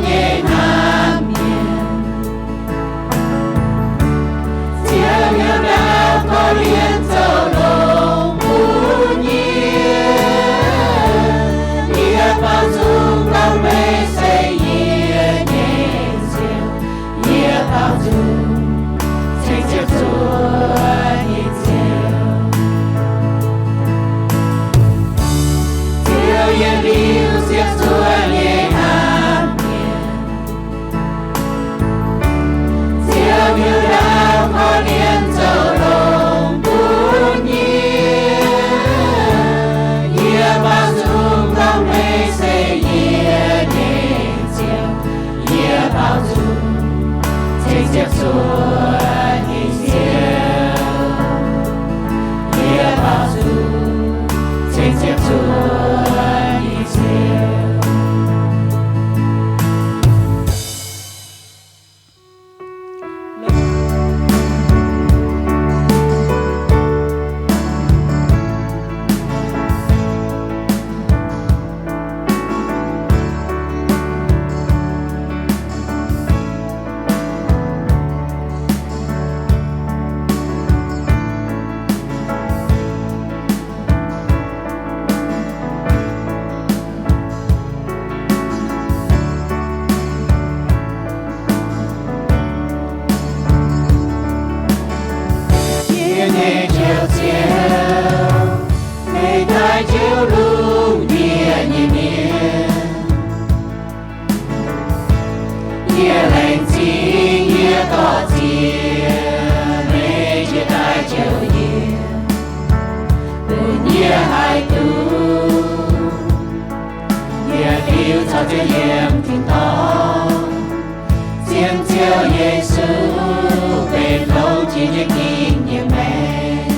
nyei hnamv mienh. Ziouv heuc ndaauv korv-lienh zoux longx bun yie. Yie baaux nzung gorngv meih se yie nyei Ziouv. Yie baaux nzung ceng Ziouv zuov nyei Ziouv. Ziouv yiem liuz, Ziouv zuov nyei hnamv mienh. Ziouv heuc ndaauv korv-lienh zoux longx bun yie. Yie baaux nzung gorngv meih se yie nyei Ziouv. Yie baaux nzung ceng Ziouv zuov nyei Ziouv. Yie baaux nzung ceng Ziouv zuov nyei Ziouv. Yie nyei Njoux Ziouv, meih daaih jiu lungh ndiev nyei mienh. Yie laengz zingh, yie dorh ziex meih jiex daaih joux yie, bun yie haih duqv yietc liuz caux Ziouv yiem tin-dorngh, sienx Ziouv Yesu benx longx jiex nyei ginh nyei maengc.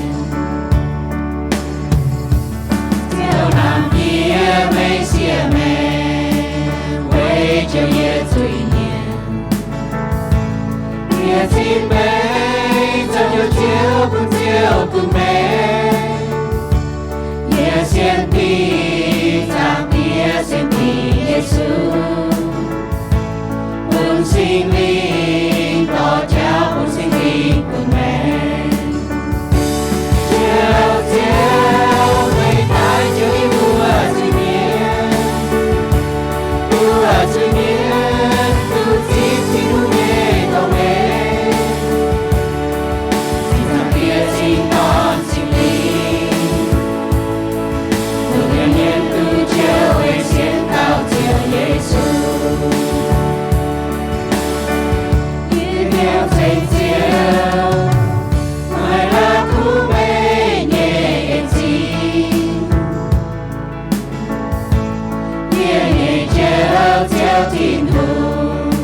Ziouv hnamv yie, meih siev meih, weic jiex yie zuiz-mienh. Yie cingx meih zoux hnyouv Ziouv bun Ziouv gunv meih. Yie sienx dingc Zaangc Diex, sienx dingc Yesu, bun Singx Lingh dorh jauv, bun Singx Lingh gunv meih. Ziouv, Ziouv, meih daaih joux yie mbuo zuiz-mienh, mbuo zuiz-mienh duqv zipv Tin-Hungh nyei dongh mengh. Cingx Zaangc Diex, Cingx Dorn, Cingx Lingh, longc hnyouv nyiemc duqv Ziouv weic sienx kaux Ziouv Yesu. Yie hnyouv ceng Ziouv, maaih la'kuqv meih nyei en-zingh. Yie nyei Njoux Ziouv Tin-Hungh,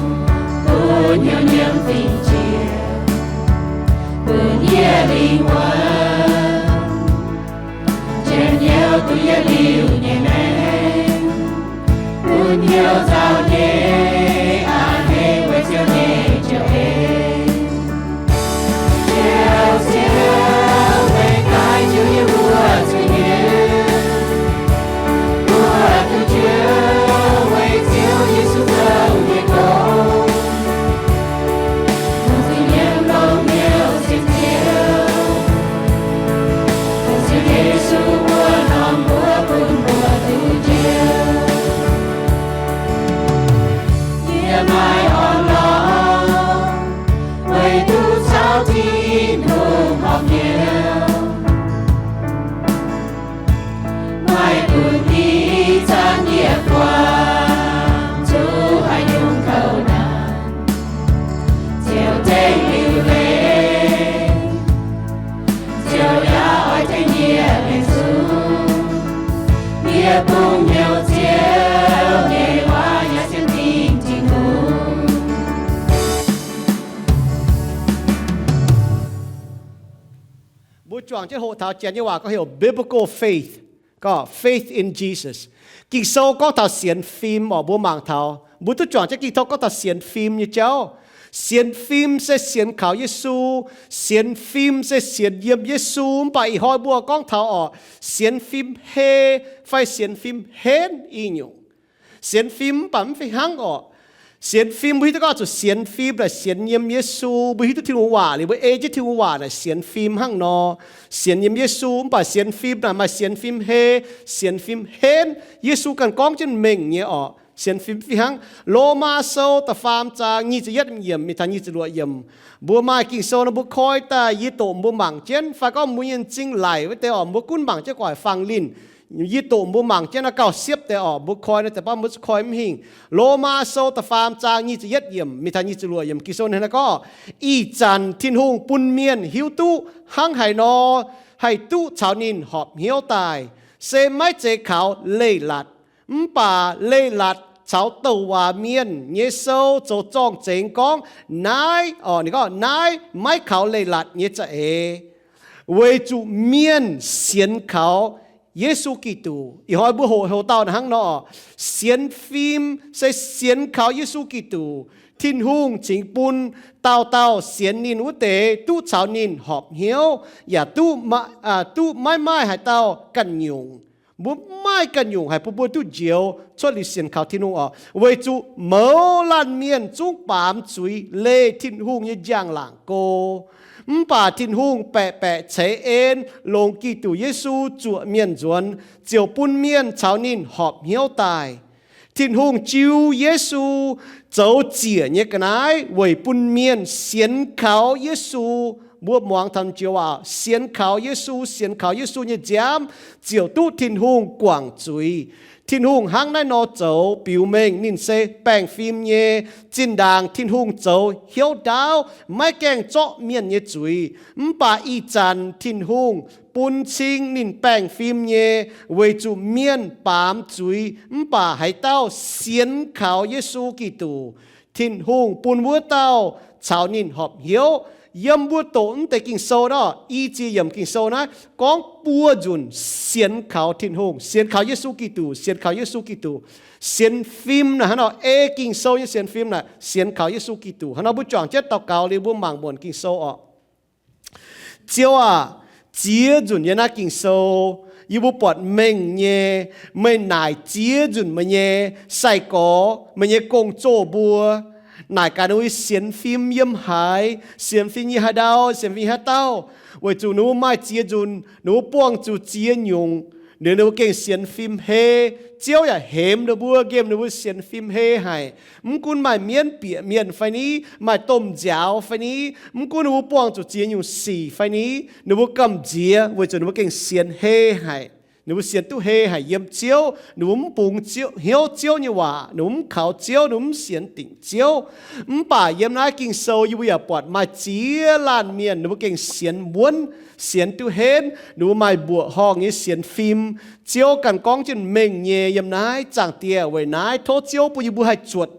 bun hnyouv nyiemc fingx Ziouv, bun yie lingh wuonx, janx-nyouv duqv yietc liuz nyei maengc, bun hnyouv nzauh nyei a'hneiv weic Ziouv nyei njoux en. Ziouv, Ziouv, meih daaih joux yie mbuo zuiz-mienh, mbuo duqv Ziouv weic Ziouv Yesu zoux nyei gong. Zuiz-mienh longx hnyouv sienx Ziouv, Ziouv Yesu wuov norm mbuox bun mbuo duqv Ziouv. Yie maaih orn-lorqc, weic duqv caux Tin-Hungh horpc hnyouv. Maaih bun yie zaangc yie buangh zuqc haaix nyungc kouv naanc, Ziouv tengx liuc leiz, Ziouv yaac oix tengx yie mingh zuqc. Yie bungx hnyouv Ziouv nyei waac yaac sienx dingc Tin-Hungh. Mbuo juangc jienv hoqc taux Janx nyei waac gorngv heuc biblical faith, gorngv faith in Jesus. Ging-Sou gorngv taux sienx fim orqc, mbuo mangc taux, mbuo duqv juangc jienv Ging-Sou gorngv taux sienx fim nyei jauv. Sienx fim se sienx kaux Yesu, sienx fim se sienx yiem Yesu. Mv baac ih hnoi mbuo gorngv taux orqc, sienx fim hei fai sienx fim henv ih nyungc. Sienx fim mv baac mv fih hnangv orqc. Sienx fim mbuo hiuv duqv gorngv zuqc sienx fim naaic sienx yiem Yesu. Mbuo hiuv duqv Tin-Hungh waac liuz mbuo ei jienv Tin-Hungh waac naaic sienx fim hnangv nor, sienx yiem Yesu. Mv baac sienx fim naaic maaih sienx fim hei, sienx fim henv. Yesu ganh gorngv jienv mengh nyei orqc. Sienx fim fih hnangv. Lomaa Sou da'faam zaang nyic ziepc yietv yiemc mingh taux nyic ziepc luoqc yiemc, mbuo maaih Ging-Sou nor mbuo koi daaih, yie doqc mbuo mangc jienv. Fai gorngv mbuo nyei m'zing laic wuov deix orqc, mbuo gunv mangc jienv gu'nguaaic fang linh. Yie doqc mbuo mangc jienv naaiv gauh siepv deix orqc, mbuo koi naaiv deix baav mbuo zuqc koi mv hingh. Lomaa Sou da'faam zaang nyic ziepc yietv yiemc mingh taux nyic ziepc luoqc yiemc Ging-Sou ninh gorngv, Ih zanc Tin-Hungh bun mienh hiuv duqv hnangv haaix nor haih duqv caux ninh horpc hnyouv daaih, se maiv zeiz kaux leiz-latc. Mv baac leiz-latc caux douc waac mienh nyei sou zoux zorng-zengx gorngv, naaiv, orqc, ninh gorngv, naaiv maiv kaux leiz-latc nyei za'eix, weic zuqc mienh sienx kaux Yesu Giduc. Ih hnoi mbuo hoqc houc dauh naaic hnangv nor, sienx fim se sienx kaux Yesu Giduc. Tin-Hungh cingx bun dauh dauh sienx ninh wuov deix duqv caux ninh horpc hnyouv, yaac duqv, duqv maiv maaih haaix dauh ganh nyungc. Mbuo maiv ganh nyungc haic bun mbuo duqv njoux cuotv liuz sienx kaux Tin-Hungh orqc, weic zuqc mouz laanh mienh zungv baamz zuiz leih Tin-Hungh nyei njang-laangc go. Mv baac Tin-Hungh baeqc baeqc ceix en longc Giduc Yesu zuoqc mienh nzuonx, ziouc bun mienh caux ninh horpc hnyouv daaih. Tin-Hungh jiu Yesu zoux ziec nyei ga'naaiv weic bun mienh sienx kaux Yesu. Mbuo muangx taux joux waac, sienx kaux Yesu, sienx kaux Yesu nyei nziaamv ziouc duqv Tin-Hungh guangc zuiz. Tin-Hungh hnangv naaiv nor zoux biux mengh ninh se baengh fim nyei. Zinh ndaangc Tin-Hungh zoux hnyouv ndaauv, maiv gaengh zorqv mienh nyei zuiz. Mv baac ih zanc Tin-Hungh bun cing ninh baengh fim nyei, weic zuqc mienh baamz zuiz, mv baac haaix dauh sienx kaux Yesu Giduc, Tin-Hungh bun wuov dauh caux ninh horpc hnyouv. Yiem mbuo doqc mv deix Ging-Sou nor, i ziex yiemc Ging-Sou naaiv gorngv buo nzunc sienx kaux Tin-Hungh, sienx kaux Yesu Giduc, sienx kaux Yesu Giduc. Sienx fim naaic hnangv nor, ei Ging-Sou nyei sienx fim naaic sienx kaux Yesu Giduc. Hnangv nor mbuo juangc jienv daux gaux liuz mbuo mangc muonc Ging-Sou orqc. Ziouv aac, ziex nzunc yiem naaiv Ging-Sou, yie mbuo buatc mengh nyei, meih naaic ziex nzunc meih nyei sai-gorx, meih nyei gong-zoh mbuo, naaic gaax ninh mbuo sienx fim yiem haaix, sienx fim yiem haaix ndau, sienx fim haaix dauh, weic zuqc ninh mbuo maaih ziex nzunc, ninh mbuo buangh zuqc ziex nyungc, ninh mbuo gengh sienx fim hei. Ziouv yaac hemx ninh mbuo, nqemh ninh mbuo sienx fim hei haic. Mv gunv maaih mienv bieqc mienh fai ni, maaih domh nziaaux fai ni, mv gunv ninh mbuo buangh zuqc ziex nyungc sic fai ni, ninh mbuo gamh nziex weic zuqc ninh mbuo gengh sienx hei haic. Ninh mbuo sienx duqv hei haic yiem Ziouv. Ninh mbuo mv bungx Ziouv, hnyouv Ziouv nyei waac, ninh mbuo mv kaux Ziouv, ninh mbuo mv sienx dingc Ziouv. Mv baac yiem naaiv Ging-Sou yie mbuo yaac buatc maaih ziex laanh mienh ninh mbuo gengh sienx wuonv, sienx duqv henv, ninh mbuo maaih mbuoqc horngh nyei sienx fim. Ziouv ganh gorngv jienv mengh nyei yiem naaiv. Zaangc Diex, weic naaiv tov Ziouv bun yie mbuo haih zuotc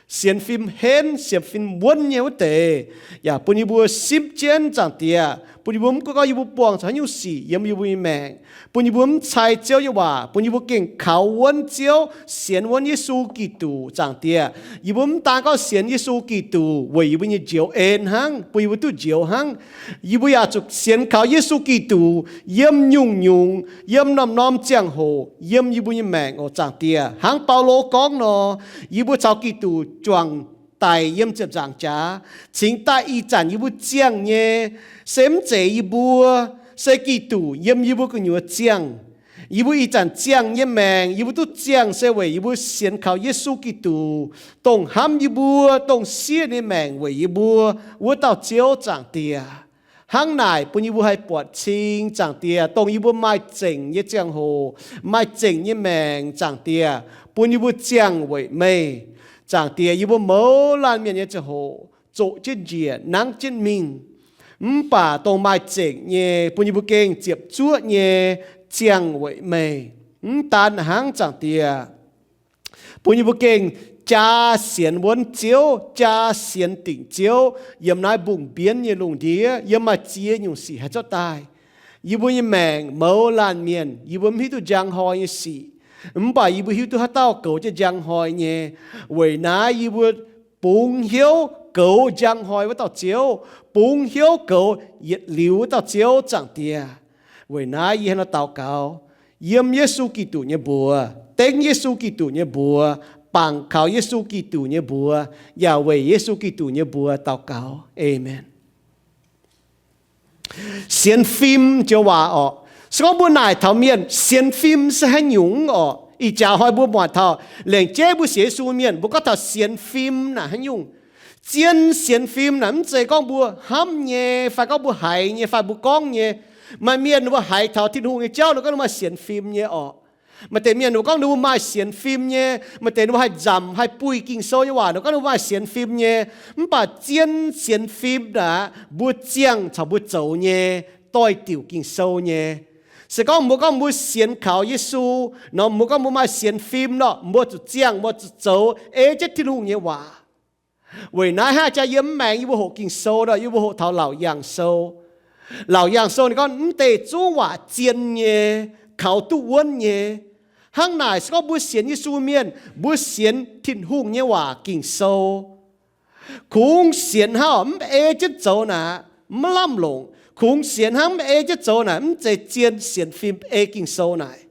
sienx fim henv, sienx fim wuonv nyei wuov deix, yaac bun yie mbuo simv jienv. Zaangc Diex, bun yie mbuo mv gunv gorngv yie mbuo buangh zuqc haaix nyungc sic yiem yie mbuo nyei maengc, bun yie mbuo mv cai Ziouv nyei waac, bun yie mbuo gengh kaux wuonv Ziouv, sienx wuonv Yesu Giduc. Zaangc Diex, yie mbuo mv daan gorngv sienx Yesu Giduc weic yie mbuo nyei njoux en hnangv, bun yie mbuo duqv njoux hnangv. Yie mbuo yaac zuqc sienx kaux Yesu Giduc yiem nyungc-nyungc, yiem norm-norm ziangh hoc yiem yie mbuo nyei maengc oc. Zaangc Diex, hnangv Baulo gorngv nor, yie mbuo caux Giduc juangc daic yiem ziepc nzaangc jaax, cingx daaih ih zanc yie mbuo ziangh nyei, se mv zeiz yie mbuo, se Giduc yiem yie mbuo gu'nyuoz ziangh. Yie mbuo ih zanc ziangh nyei maengc, yie mbuo duqv ziangh se weic yie mbuo sienx kaux Yesu Giduc, dongh hnamv yie mbuo, dongh siev nyei maengc weic yie mbuo wuov dauh Ziouv. Zaangc Diex, hnangv naaic bun yie mbuo haih buatc cing. Zaangc Diex, dongh yie mbuo maaih zengc nyei ziangh hoc, maaih zengc nyei maengc, Zaangc Diex, bun yie mbuo ziangh weic meih. Zaangc Diex, yie mbuo mouz laanh mienh nyei ziangh hoc zoqc jienv njiec, nangv jienv mingh. Mv baac dongh maaih zengc nyei, bun yie mbuo gengh ziepc zuoqv nyei ziangh weic meih. Mv daan hnangv, Zaangc Diex, bun yie mbuo gengh jaa sienx wuonv Ziouv, jaa sienx dingc Ziouv yiem naaiv mbungh mbienv nyei lungh ndiev, yiem maaih ziex nyungc sic haih zorqv daaih. Yie mbuo nyei maengc mouz laanh mienh, yie mbuo mv hiuv duqv njang hnoi nyei sic, mv baac yie mbuo hiuv duqv haaix dauh goux jienv njang hnoi nyei. Weic naaiv yie mbuo bungx hnyouv goux njang hnoi wuov dauh Ziouv, bungx hnyouv goux yietc liuz wuov dauh Ziouv. Zaangc Diex, weic naaiv yie hnangv naaiv daux gaux yiem Yesu Giduc nyei mbuox, dengv Yesu Giduc nyei mbuox, bangc kaux Yesu Giduc nyei mbuox, yaac weic Yesu Giduc nyei mbuox daux gaux. Aamen. Sienx fim joux waac orqc. Se gorngv mbuo naaic taux mienh sienx fim se haaix nyungc orqc, ih jaax hnoi mbuo muangx taux lengc jeiv mbuo sienx Yesu mienh, mbuo gorngv taux sienx fim naaic haaix nyungc. Zien sienx fim naaic mv zeiz gorngv mbuo hnamv nyei, fai gorngv mbuo haiz nyei, fai mbuo gorngv nyei. Maaih mienh ninh mbuo haiz taux Tin-Hungh nyei jauv, ninh gorngv ninh maaih sienx fim nyei orqc. Maaih deix mienh ninh mbuo gorngv ninh mbuo maaih sienx fim nyei, maaih deix ninh mbuo haih nzamc haih buih Ging-Sou nyei waac, ninh gorngv ninh mbuo maaih sienx fim nyei. Mv baac zien sienx fim naaic, mbuo ziangh caux mbuo zoux nyei, doix-diuc Ging-Sou nyei. Se gorngv mbuo gorngv mbuo sienx kaux Yesu nor, mbuo gorngv mbuo maaih sienx fim nor, mbuo zuqc ziangh, mbuo zuqc zoux ei jienv Tin-Hungh nyei waac. Weic naaiv hnangv jaax yie mv maengx yie mbuo hoqc Ging-Sou nor, yie mbuo hoqc taux Laauc Yaangh Sou. Laauc Yaangh Sou ninh gorngv mv deix zungv waac zien nyei, kaux duqv wuonv nyei. Hnangv naaic se gorngv mbuo sienx Yesu mienh, mbuo sienx Tin-Hungh nyei waac Ging-Sou. Kungx sienx hnangv mv ei jienv zoux naaic, maiv lamh longc. Kungx sienx hnangv mv ei jienv zoux naaic, mv zeiz zien sienx fim ei Ging-Sou naaic.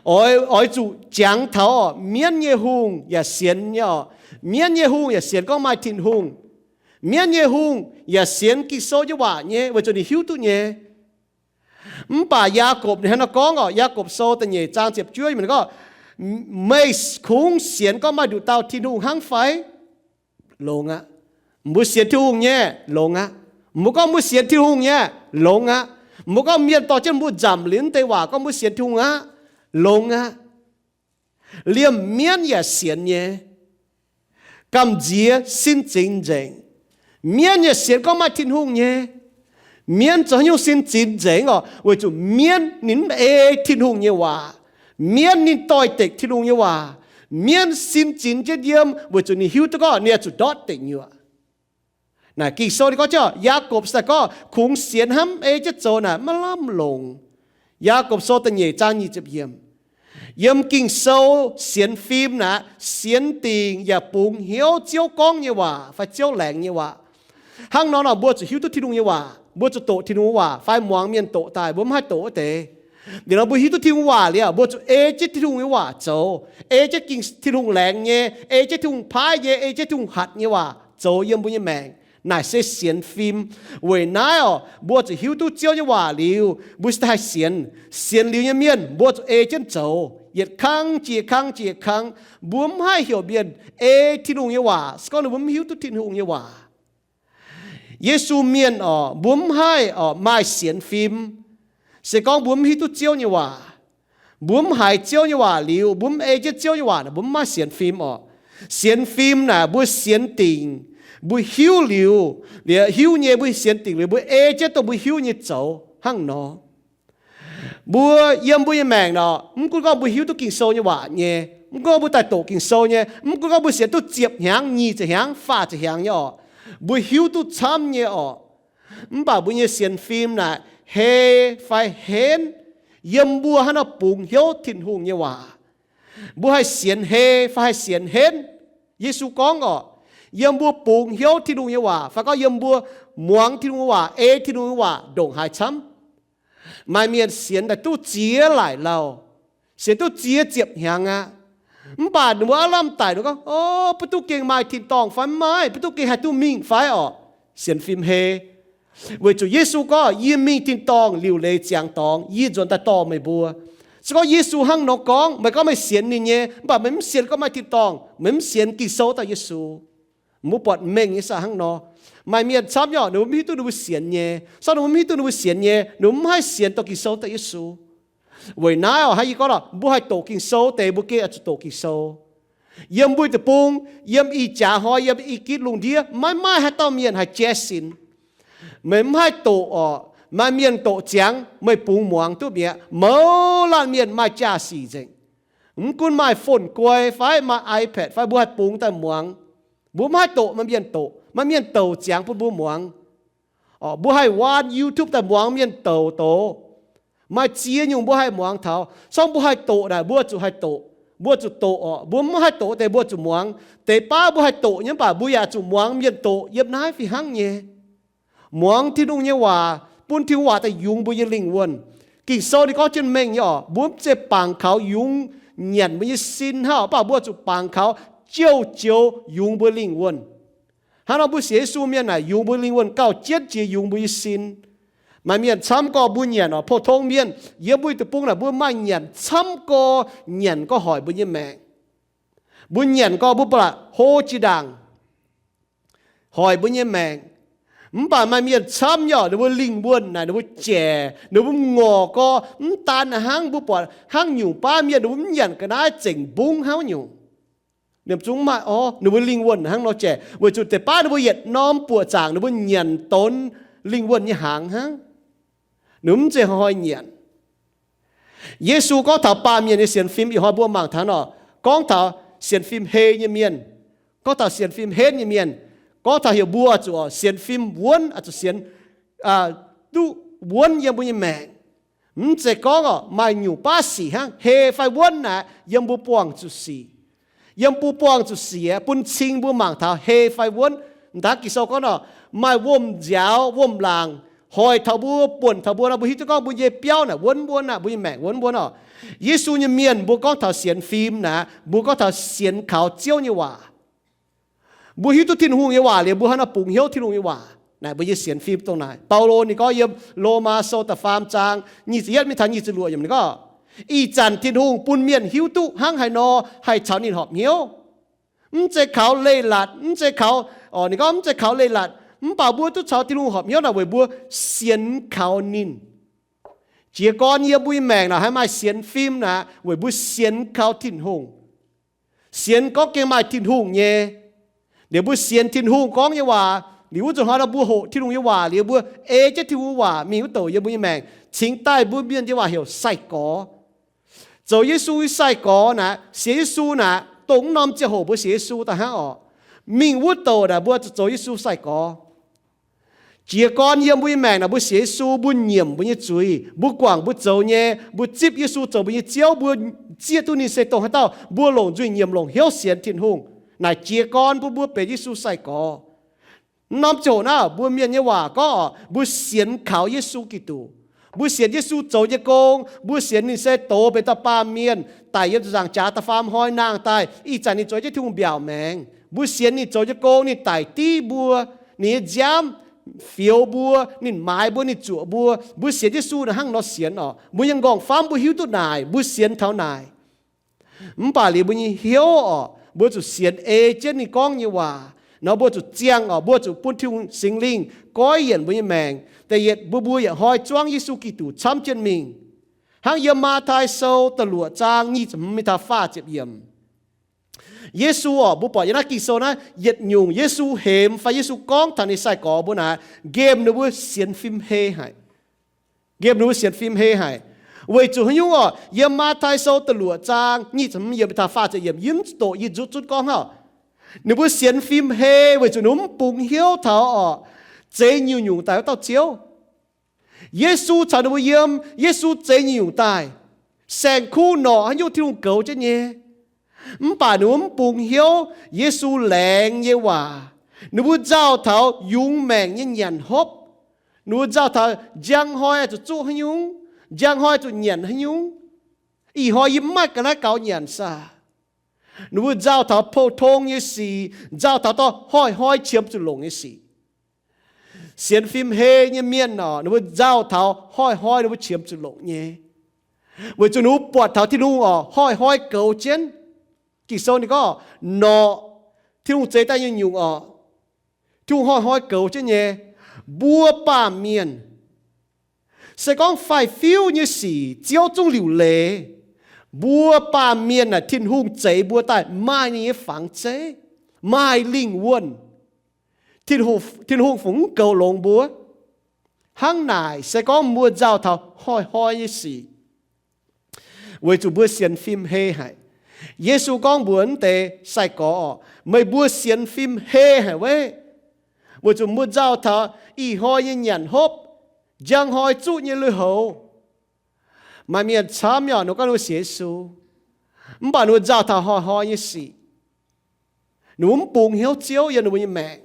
Oix, oix zuqc jangx taux orqc, mienv nyei hungh yaac sienx nyei orqc. Mienv nyei hungh yaac sienx gorngv maaih Tin-Hungh. Mienv nyei hungh yaac sienx Ging-Sou nyei waac nyei, weic zuqc ninh hiuv duqv nyei. Mv baac Yaagorpc ninh hnangv naaiv gorngv orqc, Yaagorpc Sou da'nyeic zaang ziepc juov yiemc gorngv, meih kungx sienx gorngv maaih nduqc dauh Tin-Hungh hnangv fai? Longx aqv. Mbuo sienx Tin-Hungh nyei, longx aqv. Mbuo gorngv mbuo sienx Tin-Hungh nyei, longx aqv. Mbuo gorngv mienh dorh jienv mbuo nzamc liuz deix waac gorngv mbuo sienx Tin-Hungh aqv, longx aqv. Liemh mienv yaac sienx nyei, gamh nziex sin zingx nzengc. Mienv yaac sienx gorngv maaih Tin-Hungh nyei. Mienv zoux haaix nyungc sin zingx nzengc orqc? Weic zuqc mienv ninh mv ei Tin-Hungh nyei waac. Mienv ninh doix-dekc Tin-Hungh nyei waac. Mienv sin zingx jienv yiem weic zuqc ninh hiuv duqv gorngv ninh oix zuqc ndortv deic nyuoqc. Naaic Ging-Sou ninh gorngv jienv, Yaagorpc se gorngv kungx sienx hnamv ei jienv zoux naaic maiv lamh longc. Yaagorpc Sou da'nyeic zaang nyic ziepc yiemc. Yiem Ging-Sou sienx fim naaic, sienx dingc yaac bungx hnyouv Ziouv gorngv nyei waac fai Ziouv laengz nyei waac. Hnangv nor nor mbuo zuqc hiuv duqv Tin-Hungh nyei waac, mbuo zuqc doqc Tin-Hungh waac fai muangx mienh doqc daaih, mbuo mv haih doqc wuov deix. Liuz nor mbuo hiuv duqv Tin-Hungh waac liuz, mbuo zuqc ei jienv Tin-Hungh nyei waac zoux, ei jienv Ging, Tin-Hungh laengz nyei, ei jienv Tin-Hungh paaiv nyei, ei jienv Tin-Hungh hatc nyei waac zoux yiem mbuo nyei maengc. Naaic se sienx fim. Weic naaiv orqc, mbuo zuqc hiuv duqv Ziouv nyei waac liuz, mbuo se haih sienx. Sienx liuz nyei mienh mbuo zuqc ei jienv zoux, yietc kang jiex kang jiex kang. Mbuo mv haih heuc mienh ei Tin-Hungh nyei waac se gorngv ninh mbuo mv hiuv duqv Tin-Hungh nyei waac. Yesu mienh orqc, mbuo mv haih orqc maaih sienx fim se gorngv mbuo mv hiuv duqv Ziouv nyei waac. Mbuo mv haiz Ziouv nyei waac liuz, mbuo mv ei jienv Ziouv nyei waac, mbuo mv maaih sienx fim orqc. Sienx fim naaic mbuo sienx dingc, mbuo hiuv liuz, liuz hiuv nyei mbuo sienx dingc liuz mbuo ei jienv dongh mbuo hiuv nyei zoux hnangv nor. Mbuo yiem mbuo nyei maengc nor, mv gunv gorngv mbuo hiuv duqv Ging-Sou nyei waac nyei, mv gunv gorngv mbuo daaih doqc Ging-Sou nyei, mv gunv gorngv mbuo sienx duqv ziepc hnyangx, nyic ziepc hnyangx, faah ziepc hnyangx nyei orqc, mbuo hiuv duqv camv nyei orqc. Mv baac mbuo nyei sienx fim naaic hei fai henv, yiem mbuo haaix nor bungx hnyouv Tin-Hungh nyei waac. Mbuo haih sienx hei fai haih sienx henv, Yesu gorngv orqc, yiem mbuo bungx hnyouv Tin-Hungh nyei waac fai gorngv yiem mbuo muangx Tin-Hungh nyei waac, ei Tin-Hungh nyei waac ndongc haaix camv. Maaih mienh sienx daaih duqv ziex laaic lauh, sienx duqv ziex ziepc hnyangx aqv. Mv baac ninh mbuo aav lamh daic, ninh gorngv, O, mv duqv gengh maaih tin-dorngh fai mv maaih, mv duqv gengh haih duqv mingh fai orqc? Sienx fim hei. Weic zuqc Yesu gorngv, Yie mingh tin-dorngh liuc leiz ziangx dorngx, yie nzuonx daaih dorh meih mbuo. Se gorngv Yesu hnangv nor gorngv, meih gorngv meih sienx ninh nyei, mv baac meih mv sienx gorngv maaih tin-dorngh, meih mv sienx Ging-Sou dauh Yesu. Mbuo buatc mengh nyei saah hnangv nor. Maaih mienh camv nyei, ninh mbuo mv hiuv duqv ninh mbuo sienx nyei. Sorng ninh mbuo mv hiuv duqv ninh mbuo sienx nyei, ninh mbuo mv haih sienx dorh Ging-Sou dauh Yesu. Weic naaiv orqc, hnangv yie gorngv lorqc, mbuo haih doqc Ging-Sou deix, mbuo gengh oix zuqc doqc Ging-Sou. Yiem mbuo deic-bung, yiem ih jaax hnoi, yiem i gitv lungh ndiev, maiv maaih haaix dauh mienh haih jaiv sinx. Meih mv haih doqc orqc, maaih mienh doqc ziangx, meih bungx muangx duqv mi'aqv. Mouz laanh mienh maaih jaa-sic nzengc. Mv gunv maaih phone guai fai maaih iPad fai, mbuo haih bungx daaih muangx. Mbuo mv haih doqc, maaih mienh doqc, maaih mienh douc ziangx bun mbuo muangx. Orqc, mbuo haih waan YouTube daaih muangx mienh douc doz. Maaih ziex nyungc mbuo haih muangx taux. Sorng mbuo haih doqc naaic, mbuo zuqc haih doqc. Mbuo zuqc doqc orqc. Mbuo mv haih doqc deix mbuo zuqc muangx. Deix baav mbuo haih doqc nyei, mv baac mbuo yaac zuqc muangx mienh doqc yiem naaiv fih hnangv nyei. Muangx Tin-Hungh nyei waac, bun Tin-Hungh waac daaih yungz mbuo nyei lingh wuonh. Ging-Sou ninh gorngv jienv mengh nyei orqc, mbuo mv zeiz bangc kaux yungz nyanc mbuo nyei sin hnangv, mv baac mbuo zuqc bangc kaux jouh joux yungz mbuo lingh wuonh. Hnangv nor mbuo sienx Yesu mienh naaic yungz mbuo lingh wuonh gauh jienv jiex yungz mbuo nyei sin. Maaih mienh camv gorx mbuo nyanc oc, pou-tong mienh yiem mbuo deic-bung naaic mbuo maaih nyanc camv gorx, nyanc gorx hoic mbuo nyei maengc. Mbuo nyanc gorx mbuo ba'laqc hlo jiex ndaangc, hoic mbuo nyei maengc. Mv baac maaih mienh camv nyei oc, ninh mbuo lingh wuonh naaic ninh mbuo jaic, ninh mbuo ngorc gorx mv daan hnangv, mbuo buatc hnangv nyungc baav mienh ninh mbuo mv nyanc ga'naaiv zengc mbungv hnangv nyungc. Ninh zungv maaih orv, ninh mbuo lingh wuonh hnangv nor jaic, weic zuqc deix baav ninh mbuo yietc norm buoqc zaangc ninh mbuo nyanc donx lingh wuonh nyei hnaangx hnangv. Ninh mv zeiz hnoi-hnoi nyanc. Yesu gorngv taux baamh mienh nyei sienx fim, ih hnoi mbuo mangc taux nor, gorngv taux sienx fim hei nyei mienh, gorngv taux sienx fim henv nyei mienh, gorngv taux heuc mbuo zuqc sienx fim wuonv, zuqc sienx duqv wuonv yiem mbuo nyei maengc. Mv zeiz gorngv oc maaih nyungc baav sic hnangv, hei fai wuonv naaic yiem mbuo buangh zuqc sic. Yiem mbuo buangh zuqc sic bun cing mbuo mangc taux hei fai wuonv. M'daaih Ging-Sou gorngv nor, maaih wuom-nziaaux wuom-laangc hoic taux mbuo, buonc taux mbuo nor, mbuo hiuv duqv gorngv mbuo nyei biauv naaic wuonv wuonv aqv, mbuo nyei maengc wuonv wuonv oc. Yesu nyei mienh mbuo gorngv taux sienx fim naaic, mbuo gorngv taux sienx kaux Ziouv nyei waac. Mbuo hiuv duqv Tin-Hungh nyei waac liuz, mbuo hnangv nor bungx hnyouv Tin-Hungh nyei waac. Naaic mbuo nyei sienx fim dongh naaic. Baulo ninh gorngv yiem Lomaa Sou da'faam zaang nyic ziepc yietv mingh taux nyic ziepc luoqc yiemc ninh gorngv, ih zanc Tin-Hungh bun mienh hiuv duqv hnangv haaix nor haih caux ninh horpc hnyouv. Mv zeiz kaux leiz-latc, mv zeiz kaux, ninh gorngv mv zeiz kaux leiz-latc, mv baac mbuo duqv caux Tin-Hungh horpc hnyouv naaic weic mbuo sienx kaux ninh. Jiez gorn yiem mbuo nyei maengc naaic haih maaih sienx fim naaic weic mbuo sienx kaux Tin-Hungh. Sienx gorngv gengh maaih Tin-Hungh nyei. Liuz mbuo sienx Tin-Hungh gorngv nyei waac, liuz wuov nzunc hnoi nor mbuo hoqc Tin-Hungh nyei waac liuz mbuo ei jienv Tin-Hungh nyei waac mingh wuov douc yiem mbuo nyei maengc, cingx daaih mbuo mienh nyei waac heuc sai-gorx. Zoux Yesu nyei sai-gorx naaic, sienx Yesu naaic, dongh wuov norm ziangh hoc mbuo sienx Yesu daaih hnangv orqc, mingh wuov douc naaic mbuo zuqc zoux Yesu sai-gorx. Jiez gorn yiem mbuo nyei maengc naaic mbuo sienx Yesu, mbuo nyiemc mbuo nyei zuiz, mbuo guangc mbuo zoux nyei, mbuo zipv Yesu zoux mbuo nyei Ziouv, mbuo zieqv duqv ninh se dongh haaix dauh, mbuo longc nzuih nyiemc longc hnyouv sienx Tin-Hungh. Naaic jiez gorn bun mbuo benx Yesu sai-gorx. Wuov norm ziangh hoc naaic mbuo mienh nyei waac gorngv orqc, mbuo sienx kaux Yesu Giduc. Mbuo sienx Yesu zoux nyei gong, mbuo sienx ninh se doz benx dauh baamh mienh daic yiem ziepc nzaangc jaax da'faam hnoi nangh daaih, ih zanc ninh zoux jienv Tin-Hungh mbiaauc maengx. Mbuo sienx ninh zoux nyei gong, ninh daic div mbuo, ninh nyei nziaamv fioux mbuo, ninh maaiz mbuo, ninh zuoqc mbuo. Mbuo sienx Yesu naaic hnangv nor sienx orqc. Mbuo nyei nqorngv-famv mbuo hiuv duqv naaic, mbuo sienx taux naaic. Mv baac liuz mbuo nyei hnyouv orqc, mbuo zuqc sienx ei jienv ninh gorngv nyei waac. Nor mbuo zuqc ziangh orqc, mbuo zuqc bun Tin-Hungh Singx Lingh goiv yienc mbuo nyei maengc. Da'yietv, mbuo mbuo yietc hnoi zuangv Yesu Giduc camv jienv mingh. Hnangv yiem Matv^taai Sou da'luoqc zaang nyic ziepc hmz mingh taux faah ziepc yiemc. Yesu orqc, mbuo buatc yiem naaiv Ging-Sou naaiv yietc nyungc Yesu hemx fai Yesu gorngv taux ninh sai-gorx mbuo naaic, nqemh ninh mbuo sienx fim hei haic. Nqemh ninh mbuo sienx fim hei haic. Weic zuqc haaix nyungc orqc? Yiem Matv^taai Sou da'luoqc zaang nyic ziepc hmz yiemc taux faah ziepc yiemc, yie mv doqc, yie nzuqc zunv gorngv hnangv. Ninh mbuo sienx fim hei weic zuqc ninh mbuo mv bungx hnyouv taux orqc, zeix nyungc-nyungc daaih wuov dauh Ziouv. Yesu caux ninh mbuo yiem, Yesu zeix nyungc-nyungc daaih, saeng-kuv norqc haaix nyungc Tin-Hungh goux jienv nyei. Mv baac ninh mbuo mv bungx hnyouv Yesu laengz nyei waac. Ninh mbuo nzauh taux yungz maengc nyei nyanc hopv. Ninh mbuo nzauh taux njang hnoi zuqc zuqv haaix nyungc, njang hnoi zuqc nyanc haaix nyungc. Ih hnoi yie mv maaih ga'naaiv gaux nyanc saah? Ninh mbuo nzauh taux pou-tong nyei sic, nzauh taux dorh hnoi-hnoi qiemx zuqc longc nyei sic. Sienx fim hei nyei mienh orqc, ninh mbuo nzauh taux hnoi-hnoi ninh mbuo qiemx zuqc longc nyei. Weic zuqc ninh mbuo buatc taux Tin-Hungh orqc, hnoi-hnoi goux jienv. Ging-Sou ninh gorngv, norqc, Tin-Hungh zeix daaih nyungc-nyungc orqc, Tin-Hungh hnoi-hnoi goux jienv nyei. Mbuo baamh mienh, se gorngv faix-fiuv nyei sic Ziouv zungv liuc leiz. Mbuo baamh mienh naaic Tin-Hungh zeix mbuo daaih maaih ninh nyei fangx zeiv, maaih lingh wuonh. Tin-Hungh, Tin-Hungh fungc mv goux longx mbuo. Hnangv naaic se gorngv mbuo nzauh taux hnoi-hnoi nyei sic, weic zuqc mbuo sienx fim hei haic. Yesu gorngv mbuox wuov deix sai-gorx orqc, meih mbuo sienx fim hei haic weiv, weic zuqc mbuo nzauh taux ih hnoi nyei nyanc hopv, njang hnoi zuqv nyei lui-houx. Maaih mienh camv nyei orqc, ninh mbuo gorngv ninh mbuo sienx Yesu, mv baac ninh mbuo nzauh taux hnoi-hnoi nyei sic. Ninh mbuo mv bungx hnyouv Ziouv yiem ninh mbuo nyei maengc.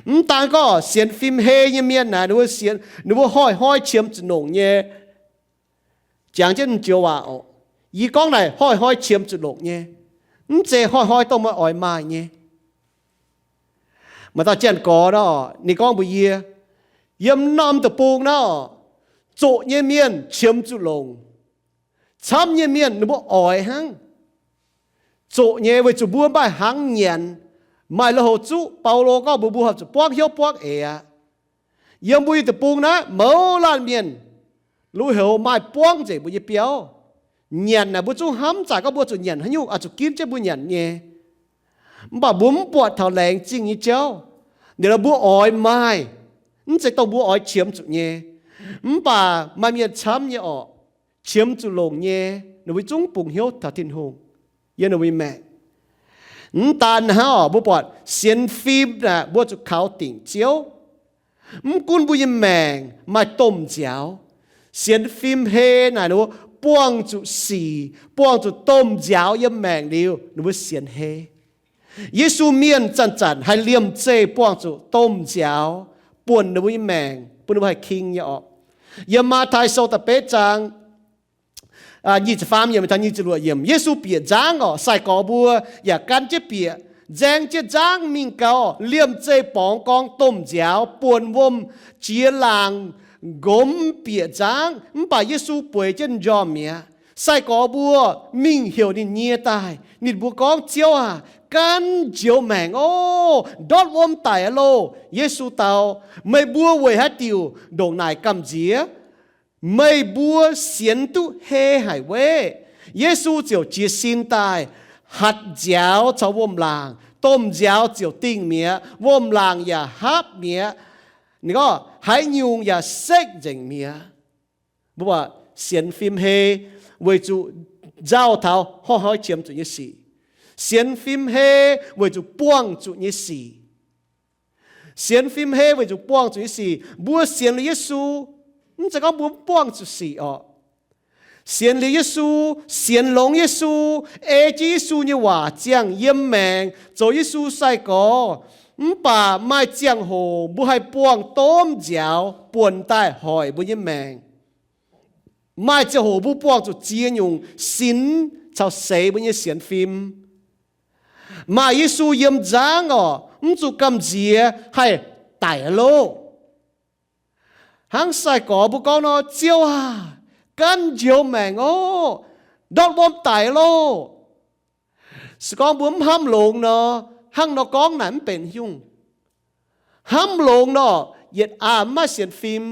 Mv daan gorngv sienx fim hei nyei mienh naaic, ninh mbuo sienx, ninh mbuo hnoi-hnoi qiemx zuqc longc nyei. Jangx jienv joux waac oc, Yie gorngv naaic hnoi-hnoi qiemx zuqc longc nyei, mv zeiz hnoi-hnoi dongh meih oix maaih nyei. Maaih dauh janx-gorx nor, ninh gorngv mbuox yie, yiem norm deic-bung nor, zoqc nyei mienh qiemx zuqc longc, camv nyei mienh ninh mbuo oix hnangv. Zoqc nyei weic zuqc mbuo maaih hnangv nyanc, maaih lui-houx zuqv. Baulo gorngv mbuox mbuo horpc zuqc buangv hnyouv buangv eix aqv. Yiem mbuo nyei deic-bung naaiv mouz laanh mienh lui-houx maaih buangv nzengc mbuo nyei biauv. Nyanc naaic mbuo zungv hnamv zaaic gorngv mbuo zuqc nyanc haaix nyungc, oix zuqc ginv jienv mbuo nyanc nyei. Mv baac mbuo mv buatc taux laengz zingh nyei jauv. Ninh mbuo oix maaih, mv zeiz dongh mbuo oix qiemx zuqc nyei. Mv baac maaih mienh camv nyei orqc, qiemx zuqc longc nyei, ninh mbuo zungv bungx hnyouv taux Tin-Hungh yiem ninh mbuo nyei maengc. Mv daan hnangv orqc, mbuo buatc sienx fim naaic mbuo zuqc kaux dingc Ziouv. Mv gunv mbuo nyei maengc maaih domh nziaaux, sienx fim hei naaic ninh mbuo buangh zuqc sic, buangh zuqc domh nziaaux yiem maengc liuz, ninh mbuo sienx hei. Yesu mienh zanc-zanc haih liemh zeih buangh zuqc domh nziaaux buonc ninh mbuo nyei maengc, bun ninh mbuo haih king nyei orqc. Yiem Matv^tai Sou da'betv zaang nyic ziepc faam yiemc taux nyic ziepc luoqc yiemc, Yesu bieqc nzangv orqc, sai-gorx mbuo yaac gan jienv bieqc, nzaeng jienv nzangv mingh gau, liemh zeih borngz gorngv domh nziaaux buonc wuom-jiex laangc nqomz bieqc nzangv. Mv baac Yesu bueix jienv njormh mi'aqv. Sai-gorx mbuo mingh heuc ninh nyie daaih. Ninh mbuo gorngv, Ziouv aah! Gan njoux maengc oc. Ndortv wuom daic aqv loh. Yesu dau, Meih mbuo weic haaix diuc ndongc naaic gamh nziex? Meih mbuo sienx duqv hei haic weqv? Yesu ziouc jiez sin daaih, hatc nziaaux caux wuom-laangc. Domh nziaaux ziouc dingh mi'aqv. Wuom-laangc yaac haapv mi'aqv. Ninh gorngv, Haaix nyungc yaac sekv nzengc mi'aqv. Mbuo buatc sienx fim hei weic zuqc nzauh taux hnoi-hnoi qiemx zuqc nyei sic. Sienx fim hei weic zuqc buangh zuqc nyei sic. Sienx fim hei weic zuqc buangh zuqc nyei sic. Mbuo sienx liuz Yesu, mv zeiz gorngv mbuo mv buangh zuqc sic orqc. Sienx liuz Yesu, sienx longx Yesu, ei jienv Yesu nyei waac ziangh yiem maengc, zoux Yesu sai-gorx, mv baac maaih ziangh hoc mbuo haih buangh domh nziaaux buonc daaih hoic mbuo nyei maengc. Maaih ziangh hoc mbuo buangh zuqc ziex nyungc sinx caux seix mbuo nyei sienx fim. Maaih Yesu yiem nzangv orqc, mv zuqc gamh nziex haih daic loh. Hnangv sai-gorx mbuo gorngv nor, Ziouv aah! Gan njoux maengc oc. Ndortv wuom daic loh. Se gorngv mbuo mv hnamv longx nor, hnangv nor gorngv naaic mv benx haaix nyungc. Hnamv longx nor, yietc aqv mv maaih sienx fim.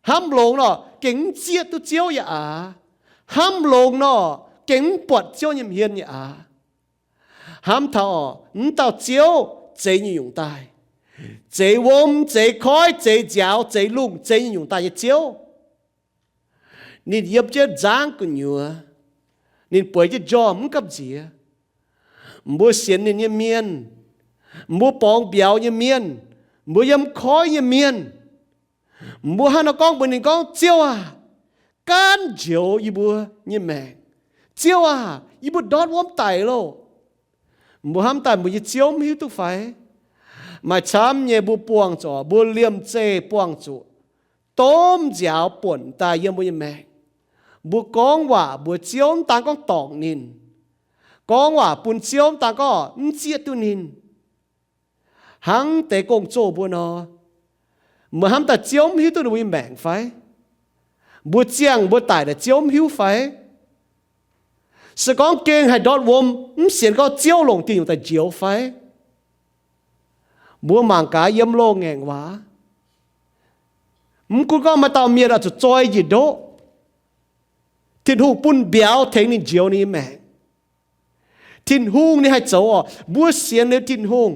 Hnamv longx nor, gengh mv zieqv duqv Ziouv yaac aav. Hnamv longx nor, gengh mv buatc Ziouv nyei hmien yaac aav. Hnamv taux orqc, mv dauh Ziouv zeix nyungc-nyungc daaih. Zeix wuom, zeix koiv, zeix nziaaux, zeix lungh, zeix nyungc-nyungc daaih nyei Ziouv. Ninh yiem jienv nzangv gu'nyuoz. Ninh bueix jienv njormh mv gamh nziex. Mbuo sienx ninh nyei mienh, mbuo borngz mbiauz nyei mienh, mbuo yiem koiv nyei mienh, mbuo hnangv nor gorngv mbuox ninh gorngv, Ziouv aah! Gaanv njoux yie mbuo nyei maengc. Ziouv aah! Yie mbuo ndortv wuom daic loh. Mbuo hnamv daaih mbuo nyei Ziouv mv hiuv duqv fai? Maaih camv nyei mbuo buangh zuqc, mbuo liemh zeih buangh zuqc domh nziaaux buonc daaih yiem mbuo nyei maengc. Mbuo gorngv waac mbuox Ziouv mv daan gorngv dorngc ninh. Gorngv waac bun Ziouv mv daan gorngv mv zieqv duqv ninh. Hnangv deix gong-zoh mbuo nor, meih hnamv daaih Ziouv mv hiuv duqv ninh mbuo nyei maengc fai? Mbuo ziangh mbuo daic naaic Ziouv mv hiuv fai? Se gorngv gengh haih ndortv wuom, mv sienx gorngv Ziouv longc diuh nyungc daaih njoux fai? Mbuo mangc gaax yiem loz-ngaengc waac, mv gunv gorngv maaih dauh mienh oix zuqc zoi njiec ndoqv, Tin-Hungh bun mbiauz tengx ninh njoux ninh nyei maengc. Tin-Hungh ninh haih zoux orqc? Mbuo sienx liuz Tin-Hungh,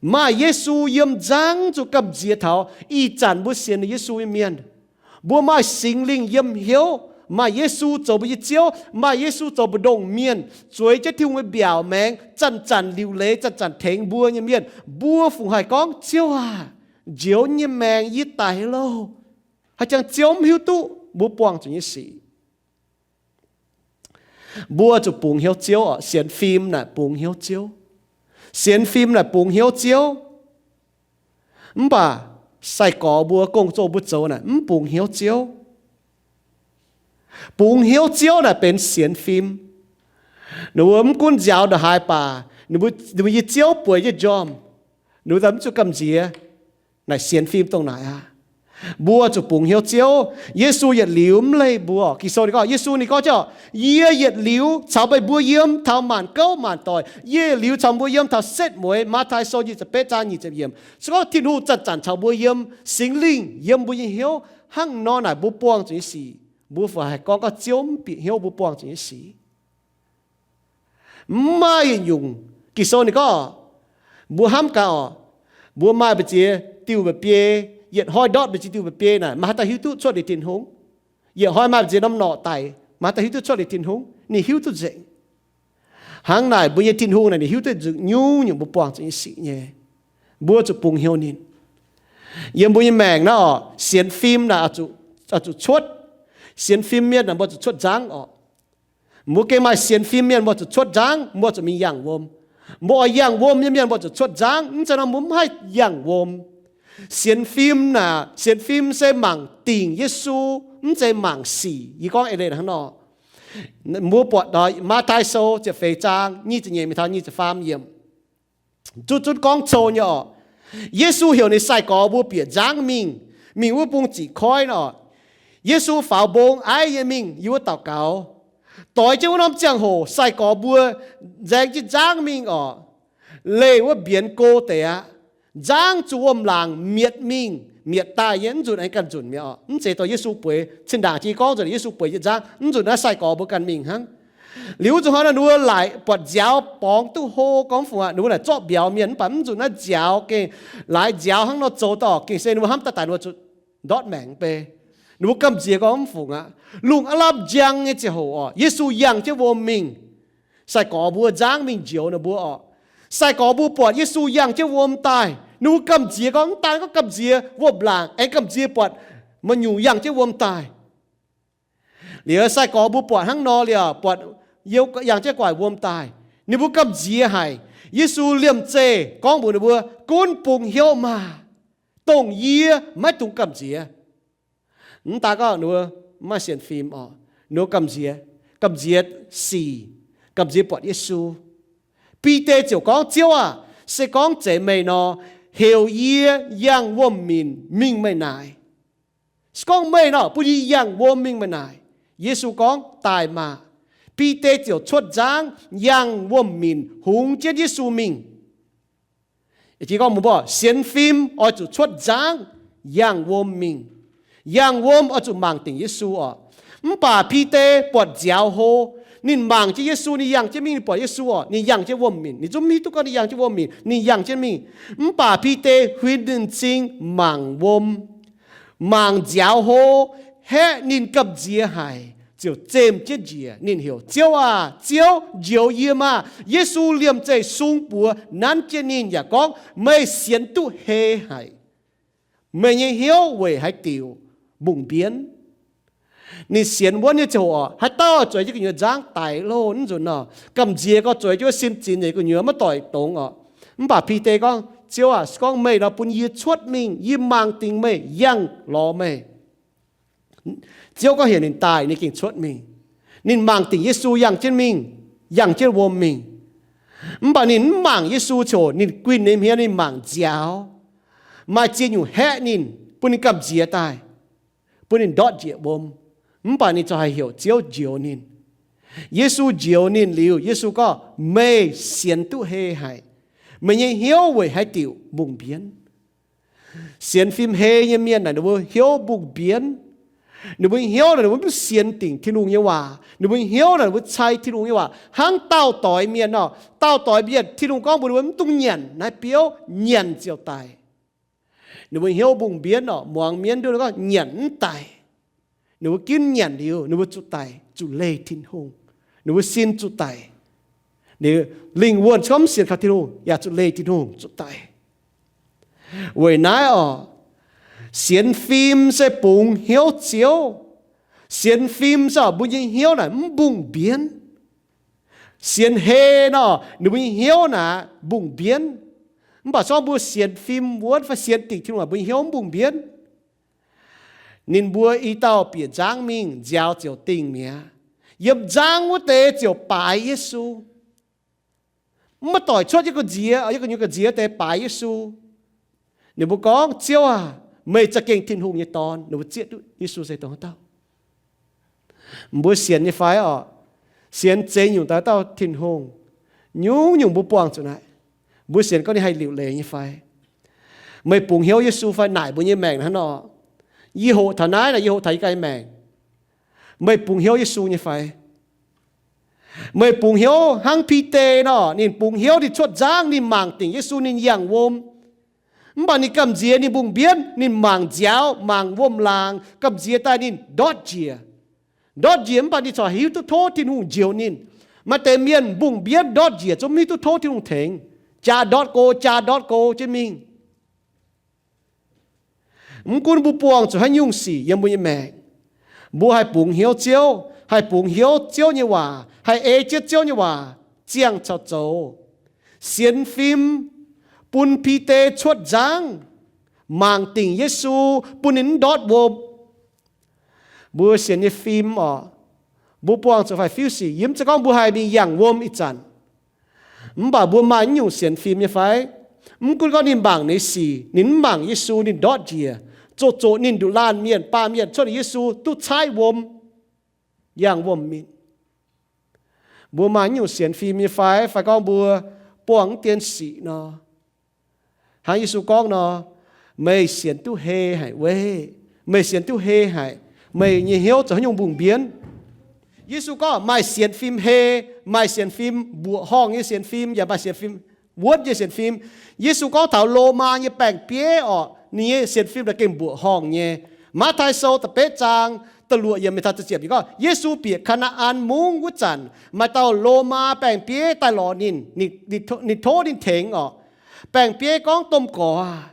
maaih Yesu yiem nzangv zuqc gamh nziex taux ih zanc mbuo sienx liuz Yesu nyei mienh. Mbuo maaih Singx Lingh yiem hnyouv, maaih Yesu zoux mbuo nyei Ziouv, maaih Yesu zoux mbu'ndongx mienh, zueiz jienv Tin-Hungh nyei mbiaauc maengx, zanc-zanc liuc leiz, zanc-zanc tengx mbuo nyei mienh. Mbuo fungc haih gorngv, Ziouv aac, njoux nyei maengc yie daic loh. Haaix jangx Ziouv mv hiuv duqv mbuo buangh zuqc nyei sic. Mbuo zuqc bungx hnyouv Ziouv oc. Sienx fim naaic bungx hnyouv Ziouv. Sienx fim naaic bungx hnyouv Ziouv. Mv baac sai-gorx mbuo, gong-zoh mbuo zoux naaic mv bungx hnyouv Ziouv. Bungx hnyouv Ziouv naaic benx sienx fim. Ninh mbuo mv gunv nziaaux ndongc haaix baac, ninh mbuo, ninh mbuo nyei Ziouv bueix jienv njormh, ninh mbuo daaih mv zuqc gamh nziex. Naaic sienx fim dongh naaic aqv. Mbuo zuqc bungx hnyouv Ziouv. Yesu yietc liuz mv leih mbuo. Ging-Sou ninh gorngv, Yesu ninh gorngv jienv, Yie yietc liuz caux meih mbuo yiem taux maanc gouv maanc doic. Yie yietc liuz caux mbuo yiem taux setv mueiz. Matv^tai Sou nyic ziepc betv zaang nyic ziepc yiemc. Se gorngv Tin-Hungh zanc-zanc caux mbuo yiem, Singx Lingh yiem mbuo nyei hnyouv, hnangv nor naaic mbuo buangh zuqc nyei sic, mbuo fai haih gorngv gorngv Ziouv mv bieqc hnyouv mbuo buangh zuqc nyei sic. Mv maaih yietc nyungc. Ging-Sou ninh gorngv, mbuo hnamv gaax oc, mbuo maaih mbu'ziex diuh mba'biei, yietc hnoi ndortv mbu'ziex diuh mba'biei naaic, maaih haaix dauh hiuv duqv cuotv liuz Tin-Hungh? Yietc hnoi maaih mbu'ziex norm norqc daic, maaih haaix dauh hiuv duqv cuotv liuz Tin-Hungh? Ninh hiuv duqv nzengc. Hnangv naaic mbuo nyei Tin-Hungh naaic ninh hiuv duqv nzengc nyungc-nyungc mbuo buangh zuqc nyei sic nyei. Mbuo zuqc bungx hnyouv ninh. Yiem mbuo nyei maengc naaiv oc, sienx fim naaic oix zuqc cuotv. Sienx fim mienh naaic mbuo zuqc cuotv nzangv oc. Mbuo gengh maaih sienx fim mienh mbuo zuqc cuotv nzangv, mbuo zuqc mingh yangh wuom. Mbuo oix yangh wuom nyei mienh mbuo zuqc cuotv nzangv, mv zeiz nor mbuo mv haih yangh wuom. Sienx fim naaic, sienx fim se mangc dingc Yesu, mv zeiz mangc sic. Yie gorngv eix leiz hnangv nor. Mbuo buatc Matv^tai Sou ziepc feix zaang nyic ziepc nyeic mingh taux nyic ziepc faam yiemc. Zutv zutv gorngv cou nyei oc. Yesu heuc ninh sai-gorx mbuo bieqc nzangv mingh, mingh wuov bung ziqc koiv nor. Yesu faaux mbong aiv nyei mingh yiem wuov daux gaux. Doix jienv wuov norm ziangh hoc sai-gorx mbuo nzaeng jienv nzangv mingh oc. Leih wuov mbienx go deix aqv. Nzangv zuqc wuom-laangc mietc mingh mietc daaih nyei, mv nzunc aengx ganh nzunc mi'aqv oc. Mv zeiz dorh Yesu bueix, cin-ndaangc jiex gorngv nzunc Yesu bueix jienv nzangv, mv nzunc naaiv sai-gorx mbuo ganh mingh hnangv. Liuz zuqc hnoi naaiv ninh mbuo laaic buatc nziaaux borngz duqv hlo gorngv mv fungc aqv. Ninh mbuo naaic zorqv mbiauz mienh mv baac mv nzunc naaiv nziaaux gengh laaix nziaaux hnangv nor zoux dorh gengh se ninh mbuo hnamv daaih daaih ninh mbuo zuqc ndortv maengc mv bei. Ninh mbuo gamh nziex gorngv mv fungc aqv. Lungh aav lamh njang nyei ziangh hoc oc, Yesu yangh jienv wuom mingh. Sai-gorx mbuo nzangv mingh njoux ninh mbuo oc. Sai-gorx mbuo buatc Yesu yangh jienv wuom daaih, ninh mbuo gamh nziex gorngv, mv daaih gorngv gamh nziex wuom-laangc aengx gamh nziex buatc meih nyungc yangh jienv wuom daaih. Liuz sai-gorx mbuo buatc hnangv nor liuz, buatc yangh jienv gu'nguaaic wuom daaih, ninh mbuo gamh nziex haic. Yesu liemh zeih gorngv mbuox ninh mbuo, Gunv bungx hnyouv maah! Dongh yie, maiv dungx gamh nziex. Mv daaih gorngv ninh mbuo mv maaih sienx fim oc, ninh mbuo gamh nziex, gamh nziex sic, gamh nziex buatc Yesu. Bide ziouc gorngv, Ziouv aah! Se gorngv zeiz meih nor, heuc yie yangh wuom-minc mingh meih naaic. Se gorngv meih nor, bun yie yangh wuom mingh meih naaic. Yesu gorngv, Daaih maah! Bide ziouc cuotv nzangv yangh wuom-minc hungx jienv Yesu mingh. Jiex gorngv mbuo sienx fim oix zuqc cuotv nzangv yangh wuom mingh. Yangh wuom oix zuqc mangc dingc Yesu oc. Mv baac Bide buatc nziaaux hlo, ninh mangc jienv Yesu, ninh yangh jienv mingh, ninh buatc Yesu oc, ninh yangh jienv wuom-minc. Ninh zungv mv hiuv duqv gorngv ninh yangh jienv wuom-minc, ninh yangh jienv mingh. Mv baac Bide huin ninh m'zing mangc wuom, mangc nziaaux hlo, haeqv ninh gamh nziex haic, ziouc zemh jienv njiec. Ninh heuc, Ziouv aah! Ziouv, njoux yie maah! Yesu liemh zeih sung buoz nanv jienv ninh yaac gorngv, Meih sienx duqv hei haic. Meih nyei hnyouv weic haaix diuc mbungh mbienv? Ninh sienx wuonv nyei ziouc oc, haaix dauh zueiz jienv gu'nyuoz nzangv daic loh, mv nzunc nor, gamh nziex gorngv zueiz jienv wuov sin zinx nyei gu'nyuoz maiv doix dongz oc. Mv baac Bide gorngv, Ziouv aah! Se gorngv meih nor, bun yie cuotv mingh, yie mangc dingc meih, yangh lorz meih. Ziouv gorngv heuc ninh daaih, ninh gengh cuotv mingh. Ninh mangc dingc Yesu yangh jienv mingh, yangh jienv wuom mingh. Mv baac ninh mv mangc Yesu ziouc ninh guinh ninh hmien, ninh mangc nziaaux. Maaih ziex nyungc haeqv ninh, bun ninh gamh nziex daaih, bun ninh ndortv njiec wuom. Mv baac ninh ziouc haih heuc Ziouv njoux ninh. Yesu njoux ninh liuz, Yesu gorngv, Meih sienx duqv hei haic. Meih nyei hnyouv weic haaix diuc mbungh mbienv? Sienx fim hei nyei mienh naaic, ninh mbuo hnyouv mbungh mbienv. Ninh mbuo hnyouv naaic, ninh mbuo mv sienx dingc Tin-Hungh nyei waac. Ninh mbuo hnyouv naaic, ninh mbuo cai Tin-Hungh nyei waac hnangv dauh doix mienh nor. Dauh doix mienh, Tin-Hungh gorngv mbuox ninh mbuo mv dungx nyanc naaiv biouv, nyanc ziouc daic. Ninh mbuo hnyouv mbungh mbienv nor, muangx mienv nduov gorngv nyanc mv daic. Ninh mbuo ginv nyanc liuz, ninh mbuo zuqc daic, zuqc leih Tin-Hungh. Ninh mbuo sin zuqc daic. Ninh lingh wuonh gorngv mv sienx kaux Tin-Hungh yaac zuqc leih Tin-Hungh zuqc daic. Weic naaiv oc, sienx fim se bungx hnyouv Ziouv. Sienx fim se oc, mbuo nyei hnyouv naaic mv mbungh mbienv. Sienx hei nor, ninh mbuo nyei hnyouv naaic mbungh mbienv. Mv baac se gorngv mbuo sienx fim wuonv fai sienx dingc Tin-Hungh, mbuo nyei hnyouv mv mbungh mbienv. Ninh mbuo i dauh bieqc nzangv mingh, nziaaux ziouc dingh mi'aqv. Yiem nzangv wuov deix ziouc baaix Yesu. Mv maaih doic cuotv yie gu'nziex, yie gu'nyuoz gu'nziex deix baaix Yesu. Ninh mbuo gorngv, Ziouv aac, meih za'gengh Tin-Hungh nyei Dorn. Ninh mbuo zieqv duqv Yesu se dongh haaix dauh. Mbuo sienx nyei fai orqc? Sienx zeix nyungc daaih dauh Tin-Hungh. Nyungc-nyungc mbuo buangh zuqc naaic. Mbuo sienx gorngv ninh haih liuc leiz nyei fai? Meih bungx hnyouv Yesu fai? Naaic mbuo nyei maengc hnangv nor. Yie hoqc taux naaiv naaic, yie hoqc taux yie ganh nyei maengc. Meih bungx hnyouv Yesu nyei fai? Meih bungx hnyouv hnangv Bide nor, ninh bungx hnyouv, ninh cuotv nzangv, ninh mangc dingc Yesu, ninh yangh wuom. Mv baac ninh gamh nziex ninh mbungh mbienv, ninh mangc nziaaux, mangc wuom-laangc, gamh nziex daaih ninh ndortv njiec. Ndortv njiec mv baac ninh corc hiuv duqv tov Tin-Hungh njoux ninh. Maaih deix mienh mbungh mbienv ndortv njiec zungv mv hiuv duqv tov Tin-Hungh tengx, jaa ndortv go, jaa ndortv go jienv mingh. Mv gunv mbuo buangh zuqc haaix nyungc sic yiem mbuo nyei maengc, mbuo haih bungx hnyouv Ziouv, haih bungx hnyouv Ziouv nyei waac, haih ei jienv Ziouv nyei waac ziangh caux zoux. Sienx fim bun Bide cuotv nzangv, mangc dingc Yesu, bun ninh mv ndortv wuom. Mbuo sienx nyei fim orqc, mbuo buangh zuqc faix-fiuv sic. Yie mv zeiz gorngv mbuo haih mingh yangh wuom ih zanc, mv baac mbuo maaih naaiv nyungc sienx fim nyei fai? Mv gunv gorngv ninh mangc ninh sic, ninh mv mangc Yesu, ninh ndortv njiec, zoqc zoqc ninh nduqc laanh mienh, baamh mienh cuotv Yesu duqv caaiv wuom, yangh wuom mingh. Mbuo maaih naaiv nyungc sienx fim nyei fai? Fai gorngv mbuo buangh mv dien sic nor, hnangv Yesu gorngv nor, meih sienx duqv hei haic weic, meih sienx duqv hei haic, meih nyei hnyouv zoux haaix nyungc mbungh mbienv? Yesu gorngv maaih sienx fim hei, maaih sienx fim mbuoqc horngh nyei sienx fim, yaac maaih sienx fim wuonv nyei sienx fim. Yesu gorngv taux Lomaa nyei baeng-bieiv orqc, ninh nyei sienx fim naaic gengh mbuoqc horngh nyei. Matv^taai Sou da'betv zaang da'luoqc yiemc mingh taux da'ziepc yiemc gorngv, Yesu bieqc Kaa^naa^an Mungv wuov zanc, maaih dauh Lomaa baeng-bieiv daaih lorz ninh, ninh tov ninh tengx orqc. Baeng-bieiv gorngv, Domh Gorx aah,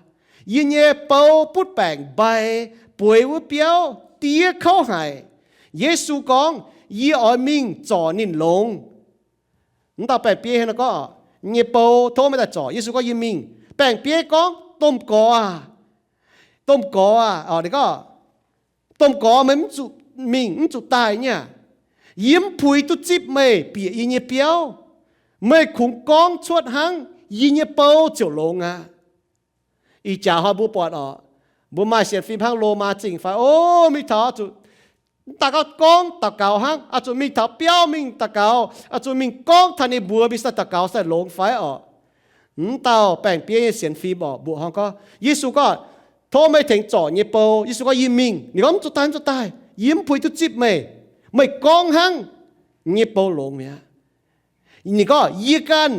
yie nyei bou butv baengc mbai bueix wuov biauv diev kouv haic. Yesu gorngv, Yie oix mingh zorc ninh longx. Mv dauh baeng-bieiv hnangv nor gorngv, nyei bou tov maiv daaih zorc. Yesu gorngv, Yie mingh. Baeng-bieiv gorngv, Domh Gorx aah, domh gorx aah, domh gorx, meih mv zuqc mingh, mv zuqc daaih nyei aah? Yie mv puix duqv zipv meih bieqc yie nyei biauv. Meih kungx gorngv cuotv hnangv, yie nyei bou ziouc longx aqv. Ih jaax hnoi mbuo buatc orqc, mbuo maaih sienx fim hnangv Lomaa Zingh fai? O, mingh taux zuqc mv daaih gorngv daux gaux hnangv, oix zuqc mingh taux biauv mingh daux gaux, oix zuqc mingh gorngv taux ninh mbuo mingh daaih daux gaux daaih longx fai orqc? Mv dauh baeng-bieiv nyei sienx fim orqc, mbuoqc horngh gorngv, Yesu gorngv, Tov meih tengx zorc nyei bou. Yesu gorngv, Yie mingh. Ninh gorngv, Mv zuqc daaih, mv zuqc daaih. Yie mv puix duqv zipv meih. Meih gorngv hnangv, yie nyei bou longx mi'aqv. Ninh gorngv, Yie ganh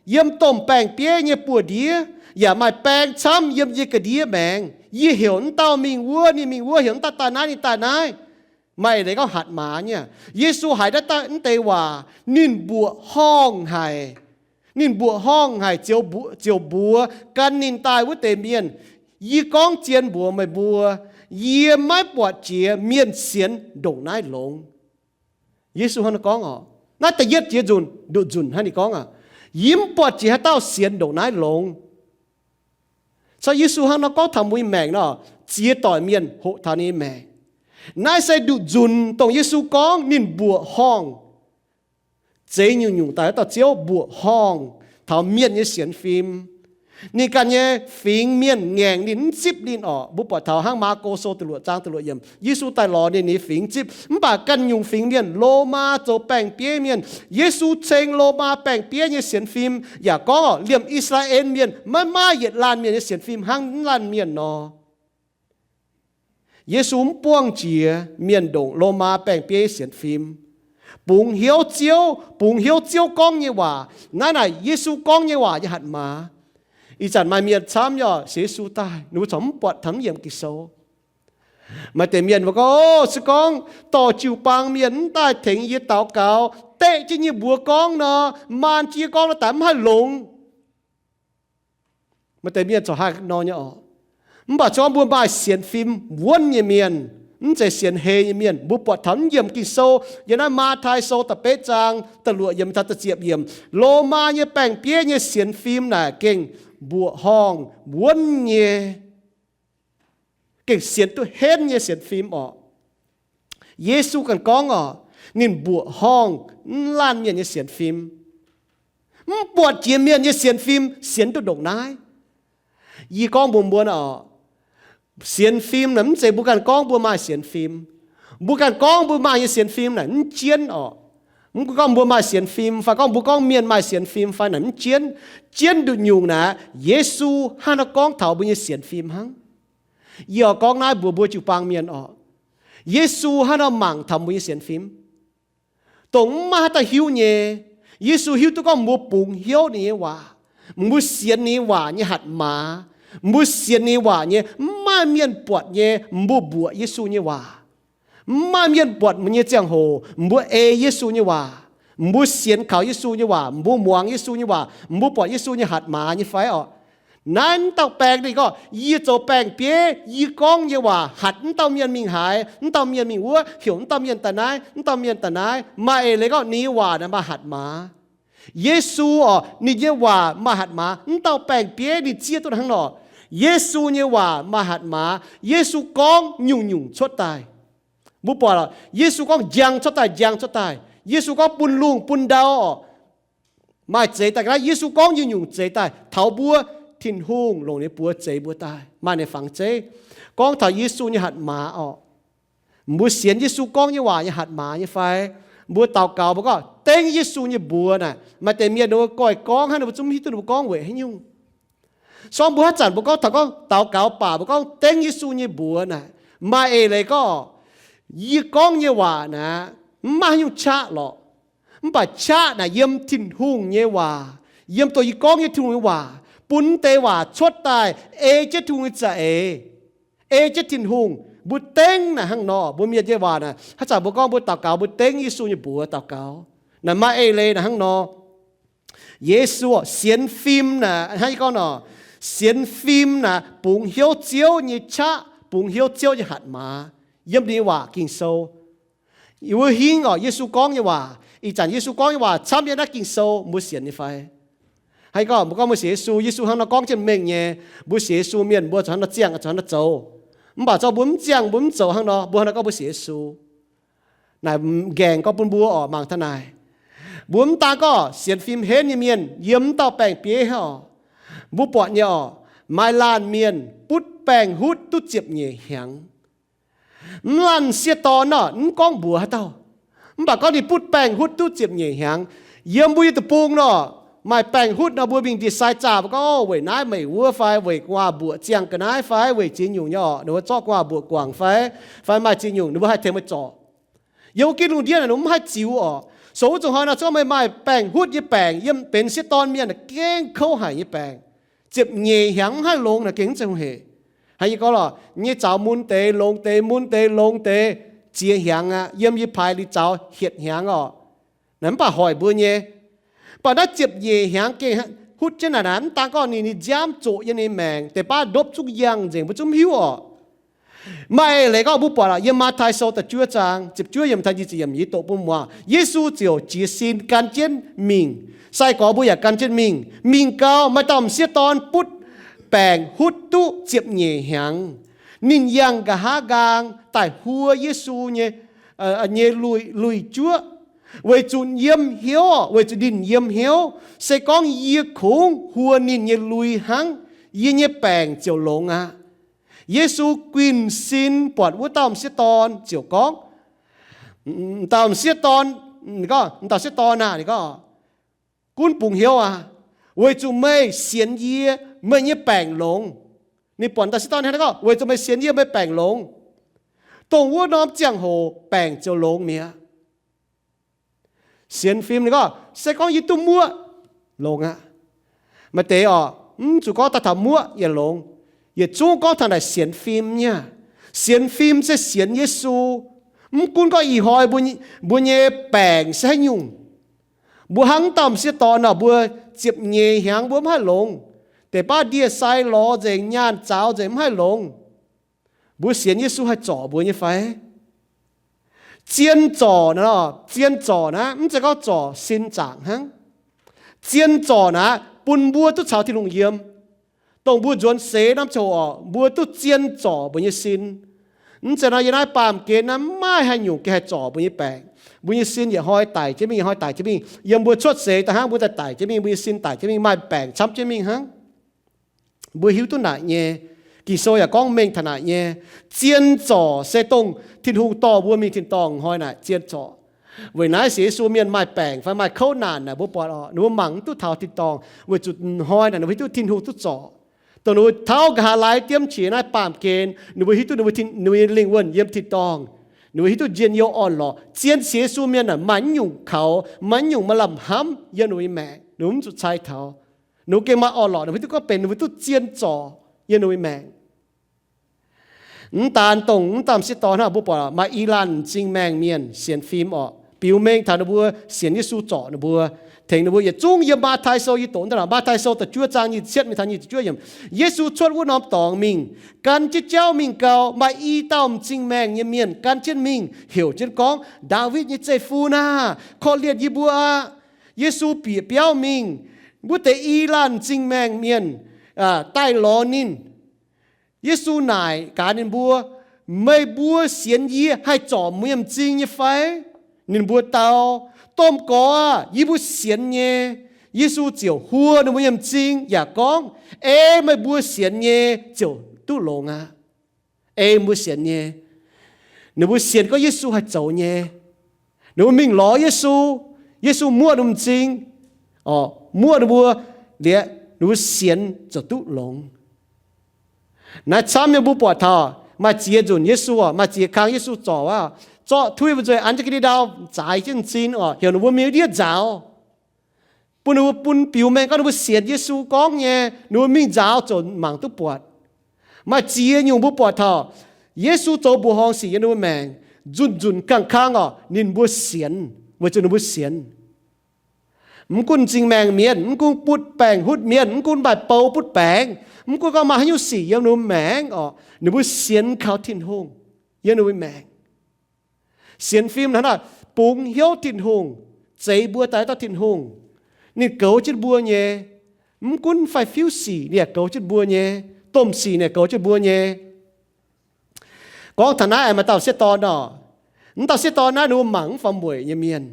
yiem domh baeng-bieiv nyei buoz-ndiev yaac maaih baeng camv yiem yie ga'ndiev maengx. Yie heuc mv dauh mingh wuov, ninh mingh wuov, heuc mv dauh daaih naaiv, ninh daaih naaiv. Maaih leiz gorngv hatc maaz nyei. Yesu haiz naaiv daaih mv deix waac, ninh mbuoqc horngh haic. Ninh mbuoqc horngh haic, ziouc mbuox gan ninh daaih wuov deix mienh, Yie gorngv zien mbuox meih mbuo, yie maiv buatc jiex mienh sienx ndongc naaiv longx. Yesu hnangv naaiv gorngv orqc. Naaiv da'yietv jiex nzunc, nduqc nzunc hnangv ninh gorngv aqv. Yie mv buatc jiex haaix dauh sienx ndongc naaiv longx. Caux Yesu hnangv nor gorngv taux mbuo nyei maengc nor, ziex doic mienh hoqc taux ninh nyei maengc. Naaiv se nduqc nzunc dongh Yesu gorngv ninh mbuoqc horngh zeix nyungc-nyungc daaih wuov dauh Ziouv, mbuoqc horngh taux mienh nyei sienx fim. Ninh ganh nyei fingx mienh ngaengc ninh, mv zipv ninh orqc. Mbuo buatc taux hnangv Maako Sou da'luoqc zaang da'luoqc yiemc, Yesu daaih lorz ninh nyei fingx zipv, mv baac ganh nyungc fingx mienh, Lomaa zoux baeng-bieiv mienh. Yesu ceng Lomaa baeng-bieiv nyei sienx fim yaac gorngv orqc, liemh I^saa^laa^en Mienh maiv maaih yietc laanh mienh nyei sienx fim hnangv naaiv laanh mienh nor. Yesu mv buangh jiex mienh ndongc Lomaa baeng-bieiv sienx fim, bungx hnyouv Ziouv, bungx hnyouv Ziouv gorngv nyei waac. Naaiv naaic Yesu gorngv nyei waac nyei hatc maaz. Ih zanc maaih mienh camv yaac sienx Yesu daaih, ninh mbuo corc mv buatc taux naaiv yiemc Ging-Sou. Maaih deix mienh mbuo gorngv, O, se gorngv dorh jiu-baang mienh mv daaih tengx yie daux gaux, deqv jienv yie mbuox gorngv nor, maan jienv yie gorngv nor, daaih mv haih longx. Maaih deix mienh corc haih nor nyei orqc. Mv baac se gorngv mbuo maaih sienx fim wuonv nyei mienh, mv zeiz sienx hei nyei mienh, mbuo buatc taux naaiv yiemc Ging-Sou, yiem naaiv Matv^taai Sou da'betv zaang da'luoqc yiemc taux da'ziepc yiemc, Lomaa nyei baeng-bieiv nyei sienx fim naaic gengh mbuoqc horngh wuonv nyei. gengh sienx duqv henv nyei sienx fim orqc. Yesu ganh gorngv orqc, ninh mbuoqc horngh mv laanh mienh nyei sienx fim. Mv buatc jiex mienh nyei sienx fim sienx duqv ndongc naaiv. Yie gorngv mbuox mbuo orqc, sienx fim naaic mv zeiz mbuo ganh gorngv mbuo maaih sienx fim. Mbuo ganh gorngv mbuo maaih nyei sienx fim naaic mv jienv orqc. Mv gorngv mbuo maaih sienx fim fai gorngv mbuo gorngv mienh maaih sienx fim fai naaic mv jienv. Jienv nduqc nyungc naaic Yesu hnangv nor gorngv taux mbuo nyei sienx fim hnangv. Yie oix gorngv naaiv mbuox mbuo jiu-baang mienh orqc, Yesu hnangv nor mangc taux mbuo nyei sienx fim. Dongh mv maaih haaix dauh hiuv nyei. Yesu hiuv duqv gorngv mbuo bungx hnyouv ninh nyei waac, mbuo sienx ninh nyei waac nyei hatc maaz, mbuo sienx ninh nyei waac nyei, mv maaih mienh buatc nyei mbuo mbuoqc Yesu nyei waac. Mv maaih mienh buatc mbuo nyei ziangh hoc mbuo ei Yesu nyei waac, mbuo sienx kaux Yesu nyei waac, mbuo muangx Yesu nyei waac, mbuo buatc Yesu nyei hatc maaz nyei fai orqc. Naaiv mv dauh baengh ninh gorngv, yie zoux baeng-bieiv, yie gorngv nyei waac hatc mv dauh mienh mingh haaix, mv dauh mienh mingh wuov, heuc mv dauh mienh daaih naaiv, mv dauh mienh daaih naaiv. Maaih eix leiz gorngv ninh nyei waac naaic maaih hatc maaz. Yesu orqc, ninh nyei waac maaih hatc maaz. Mv dauh baeng-bieiv ninh zieqv duqv hnangv nor. Yesu nyei waac maaih hatc maaz. Yesu gorngv nyungc-nyungc cuotv daaih. Mbuo buatc, Yesu gorngv njang cuotv daaih, njang cuotv daaih. Yesu gorngv bun lungh bun ndau orqc, maaih zeix daaih ga'naaiv. Yesu gorngv nyungc-nyungc zeix daaih taux mbuo, Tin-Hungh longc ninh buoz zeix mbuo daaih, maaih ninh fangx zeiv. Gorngv taux Yesu nyei hatc maaz orqc. Mbuo sienx Yesu gorngv nyei waac nyei hatc maaz nyei fai? Mbuo daux gaux mbuo gorngv dengv Yesu nyei mbuox naaic. Maaih deix mienh ninh mbuo goiv gorngv hnangv, ninh mbuo zungv mv hiuv duqv ninh mbuo gorngv weic haaix nyungc. Sorng mbuo haaix zanc mbuo gorngv taux gorngv daux gaux baac mbuo gorngv dengv Yesu nyei mbuox naaic, maaih eix leiz gorngv, yie gorngv nyei waac naaic mv maaih haaix nyungc qaqv lorqc. Mv baac qaqv naaic yiem Tin-Hungh nyei waac, yiem dongh yie gorngv nyei Tin-Hungh nyei waac, bun deix waac cuotv daaih ei jienv Tin-Hungh nyei za'eix, ei jienv Tin-Hungh. Mbuo dengv naaic hnangv nor, mbuo mienh nyei waac naaic, haaix zanc mbuo gorngv mbuo daux gaux mbuo dengv Yesu nyei mbuox daux gaux, naaic maaih eix leiz naaic hnangv nor. Yesu sienx fim naaic hnangv yie gorngv nor, sienx fim naaic bungx hnyouv Ziouv nyei qaqv, bungx hnyouv Ziouv nyei hatc maaz yiem ninh nyei waac Ging-Sou. Yie mbuo hingv orqc, Yesu gorngv nyei waac, ih zanc Yesu gorngv nyei waac camv yiem naaiv Ging-Sou, mbuo sienx nyei fai? Haaix gorngv mbuo gorngv mbuo sienx Yesu, Yesu hnangv nor gorngv jienv mengh nyei, mbuo sienx Yesu mienh mbuo zuqc hnangv nor ziangh, zuqc hnangv nor zoux. Mv baac zorqv mbuo mv ziangh, mbuo mv zoux hnangv nor, mbuo hnangv nor gorngv mbuo sienx Yesu. Naaic nqaengc gorngv bun mbuo orqc mangc taux naaic. Mbuo mv daan gorngv sienx fim henv nyei mienh yiem mv dauh baeng-bieiv hnangv orqc. Mbuo buatc nyei orqc, maaih laanh mienh butv baengc hutv duqv ziepc nyeic hnyangx. Mv laanh m'sieqv dorn nor, mv gorngv mbuox haaix dauh. Mv baac gorngv ninh butv baengc hutv duqv ziepc nyeic hnyangx. Yiem mbuo nyei deic-bung nor, maaih baengc hutv nor, mbuo mingh ndie-sai zaah mbuo gorngv, Ov, weic naaiv meih wuov fai weic gu'nguaaz mbuoqc ziangh ga'naaiv fai weic ziex nyungc nyei orqc, ninh mbuo zorqv gu'nguaaz mbuoqc guangc fai, fai maaih ziex nyungc ninh mbuo haih tengx meih zorc. Yiem wuov gitv lungh ndiev naaic ninh mbuo mv haih ziux orqc. Sou wuov zuqc hnoi nor, zungv meih maaih baengc hutv nyei baengc yiem benx m'sieqv dorn mienh gengh kouv haic nyei baengc. Ziepc nyeic hnyangx mv haih longx naaic gengh mv zeiz hungh heic. Haiz yie gorngv lorqc, nyei zaux mun deix longx deix, mun deix longx deix, ziex hnyangx aqv. Yiem yie paaix liuz zaux hietc hnyangx orqc. Naaic mv baac hoic mbuo nyei. Mv baac naaiv ziepc nyeic hnyangx gengh hutv jienv naaic naaic, mv daan gorngv ninh, ninh nziaamv zoqc yiem ninh maengc, deix baav ndopv zungv yangh nzengc, mbuo zungv mv hiuv orqc. Maaih eix leiz gorngv mbuo buatc yiem Matv^tai Sou da'juov zaang ziepc juov yiemc taux nyic ziepc yiemc, yie doqc bun muangx. Yesu ziouc jiez sin gan jienv mingh. Sai-gorx mbuo yaac gan jienv mingh. Mingh gau, maaih dauh m'sieqv dorn butv baengc hutv duqv ziepc nyeic hnyangx. Ninh yangh nqa'haav nqaang daaih huo Yesu nyei, nyei lui, lui-juoqv, weic zuqc yiem hnyouv, weic zuqc ninh yiem hnyouv, Se gorngv yie kungx huo ninh nyei lui hnangv, yie nyei baengc ziouc longx aqv. Yesu guinh sin buatc wuov dauh m'sieqv dorn ziouc gorngv, dauh m'sieqv dorn, gorngv, dauh m'sieqv dorn aah, ninh gorngv, Gunv bungx hnyouv aqv, weic zuqc meih sienx yie, meih nyei baengc longx. Ninh buatc dauh m'sieqv dorn hnangv naaiv gorngv, Weic zuqc meih sienx yie, meih baengc longx. Dongh wuov norm ziangh hoc baengc ziouc longx mi'aqv. Sienx fim ninh gorngv, Se gorngv yie duqv muoqv, longx aqv. Maaih deix orqc, mv zuqc gorngv daaih taux muoqv yaac longx. Yietc zungv gorngv taux naaic sienx fim nyei. Sienx fim se sienx Yesu. Mv gunv gorngv ih hnoi mbuo nyei baengc se haaix nyungc, mbuo hnangv dauh m'sieqv dorn nor, mbuo ziepc nyeic hnyangx mbuo mv haih longx. Deix baav ndie-sai lorz nzengc, nyaanh zaux nzengc, mv haih longx. Mbuo sienx Yesu haih zorc mbuo nyei fai? Zien zorc, zien zorc naaiv mv zeiz gorngv zorc sin zaangc hnangv. Zien zorc naaiv bun mbuo duqv caux Tin-Hungh yiem. dongh mbuo nzuonx seix norm ziangh hoc oc, mbuo duqv zien zorc mbuo nyei sin. Mv zeiz nor, yiem naaiv baamh gen naaiv maiv maaih haaix nyungc gengh haih zorc mbuo nyei baengc. Mbuo nyei sin yietc hnoi daic jienv mingh, yietc hnoi daic jienv mingh. Yiem mbuo cuotv seix daaih hnangv, mbuo daaih daic jienv mingh, mbuo nyei sin daic jienv mingh, maaih baengc camv jienv mingh hnangv. Mbuo hiuv duqv naaic nyei. Ging-Sou yaac gorngv mengh taux naaic nyei. Zien zorc se dongh Tin-Hungh dorh mbuo mingh tin-dorngh hnoi naaic zien zorc. Weic naaiv sienx Yesu mienh maaih baengc fai maaih kouv naanc naaic, mbuo buatc oc, ninh mbuo mangc mv duqv taux tin-dorngh weic zuqc hnoi naaic ninh mbuo hiuv duqv Tin-Hungh duqv zorc. Dongh ninh mbuo tauv nqa'haav laai diemv qiex naaiv baamh gen, ninh mbuo hiuv duqv ninh mbuo, ninh mbuo nyei lingh wuonh yiem tin-dorngh. Ninh mbuo hiuv duqv njien-youh orn-lorqc. Zien sienx Yesu mienh naaic maaih naaiv nyungc kaux, maaih naaiv nyungc maaih lamh hnamv yiem ninh mbuo nyei maengc, ninh mbuo mv zuqc cai taux. Ninh mbuo gengh maaih orn-lorqc, ninh mbuo hiuv duqv gorngv benx ninh mbuo duqv zien zorc yiem ninh mbuo nyei maengc. Mv daan dongh mv daan sieqv dorn hnangv, mbuo buatc maaih i laanh m'zing maengh mienh sienx fim orqc, biux mengh taux ninh mbuo sienx Yesu zorc ninh mbuo, tengx ninh mbuo. Yietc zungv yiem Matv^tai Sou yie doqc daaih, Matv^tai Sou da'juov zaang nyic ziepc mingh taux nyic ziepc juov yiemc. Yesu cuotv wuov norm dorngx mingh, gan jienv jauv mingh gau, maaih i dauh m'zing maengh nyei mienh gan jienv mingh, heuc jienv gorngv, Ndaawitv nyei zeiv-fun aah! Korv-lienh yie mbuo aqv. Yesu bieqc biauv mingh, wuov deix i laanh m'zing maengh mienh daaih lorz ninh. Yesu naaic gaax ninh mbuo, Meih mbuo sienx yie haih zorc mienh m'zing nyei fai? Ninh mbuo dau, Domh Gorx aah! Yie mbuo sienx nyei. Yesu ziouc huo ninh mbuo nyei m'zing yaac gorngv, Ei meih mbuo sienx nyei ziouc duqv longx aqv. Ei mbuo sienx nyei. Ninh mbuo sienx gorngv Yesu haih zoux nyei. Ninh mbuo mingh lorz Yesu. Yesu muoqv ninh mbuo m'zing, muoqv ninh mbuo, liuz ninh mbuo sienx ziouc duqv longx. Naaiv camv nyei, mbuo buatc taux maaih ziex nzunc Yesu, maaih ziex kang Yesu zorc wuov, zorqv tuiv mbuo nzuih an jienv ga'ndiev ndau, zaaix jienv m'zing oc, heuc ninh mbuo mingh ndiev nzaaux, bun ninh mbuo, bun biux mengh gorngv ninh mbuo sienx Yesu gorngv nyei, ninh mbuo mingh nzaaux ziouc mangc duqv buatc. Maaih ziex nyungc mbuo buatc taux Yesu zoux mbuoqc horngh sic yiem ninh mbuo maengc, nzunc nzunc kang kang oc, ninh mbuo sienx, weic zuqc ninh mbuo sienx. Mv gunv m'zing maengh mienh, mv gunv butv baengc hutv mienh, mv gunv maaih bou butv baengc, mv gunv gorngv maaih haaix nyungc sic yiem ninh mbuo maengc oc, ninh mbuo sienx kaux Tin-Hungh yiem ninh mbuo maengc. Sienx fim hnangv naaic, bungx hnyouv Tin-Hungh, zeix mbuo daaih dauh Tin-Hungh. Ninh goux jienv mbuo nyei. Mv gunv fai fiuv sic ninh yaac goux jienv mbuo nyei. Domh sic ninh yaac goux jienv mbuo nyei. Gorngv taux naaiv maaih dauh sieqv dorn oc. Mv dauh sieqv dorn naaiv ninh mbuo mangc mv faaux mueic nyei mienh.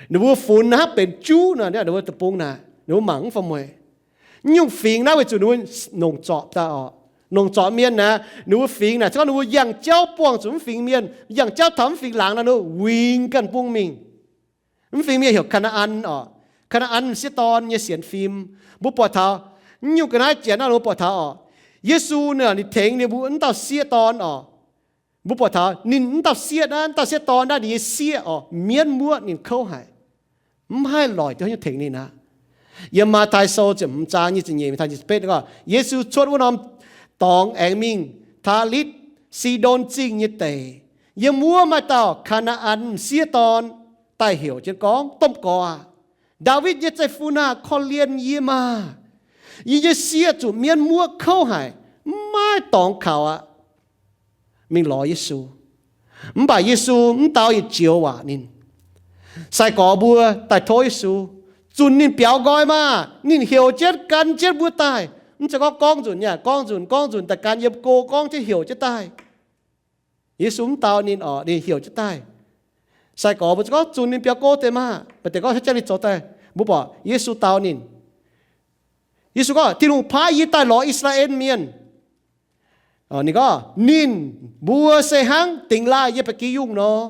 Ninh mbuo funx hnangv benx juv nor, ninh mbuo deic-bung naaic ninh mbuo mangc mv faaux mueic. Mv nyungc fingx naaiv weic zuqc ninh mbuo nongc zorpc daaih oc. Nongc zorpc mienh naaic, ninh mbuo fingx naaic, se gorngv ninh mbuo yangh jauv buangh zuqc mv fingx mienh, yangh jauv taux mv fingx laangz nor, ninh mbuo wingx ganh bung mingh. Mv fingx mienh heuc Kaa^naa^an oc. Kaa^naa^an m'sieqv dorn nyei sienx fim. Mbuo buatc taux mv nyungc ga'naaiv janx naaiv, mbuo buatc taux oc, Yesu ninh, ninh tengx ninh mbuo mv dauh sieqv dorn oc. Mbuo buatc taux ninh mv dauh sieqv naaiv, mv dauh sieqv dorn naaiv ninh nyei sieqv oc, mienv muoqv ninh kouv haic. Mv haih loic duqv haaix nyungc tengx ninh aqv. Yiem Matv^tai Sou ziepc hmz zaang nyic ziepc nyeic mingh taux nyic ziepc betv gorngv, Yesu cuotv wuov norm dorngx aengx mingh Talitv, Sidon Zingh nyei deic. Yiem wuov maaih dauh Kaa^naa^an m'sieqv dorn daaih heuc jienv gorngv, Domh Gorx aah! Ndaawitv nyei zeiv-fun aah! Korv-lienh yie maah! Yie nyei sieqv zuqc mienv muoqv kouv haic, mv maaih dorngx kaux aqv. Mingh lorz Yesu. Mv baac Yesu mv dau yietc joux waac ninh. Sai-gorx mbuo daaih tov Yesu, zunc ninh biaux nqoi maah! Ninh heuc jienv gan jienv mbuo daaih. Mv zeiz gorngv gorngv nzunc nyei, gorngv nzunc gorngv nzunc daaih gan yiem go gorngv jienv heuc jienv daaih. Yesu mv dau ninh oc, ninh heuc jienv daaih. Sai-gorx mbuo gorngv, Zunc ninh biaux go deix maah! Maaih deix gorngv, Haaix jangx ninh zoux daaih? Mbuo buatc Yesu dau ninh. Yesu gorngv, Tin-Hungh paaiv yie daaih lorz I^saa^laa^en Mienh. Ninh gorngv, Ninh mbuo se hnangv dingx laaih yiem ba'gi yungh nor.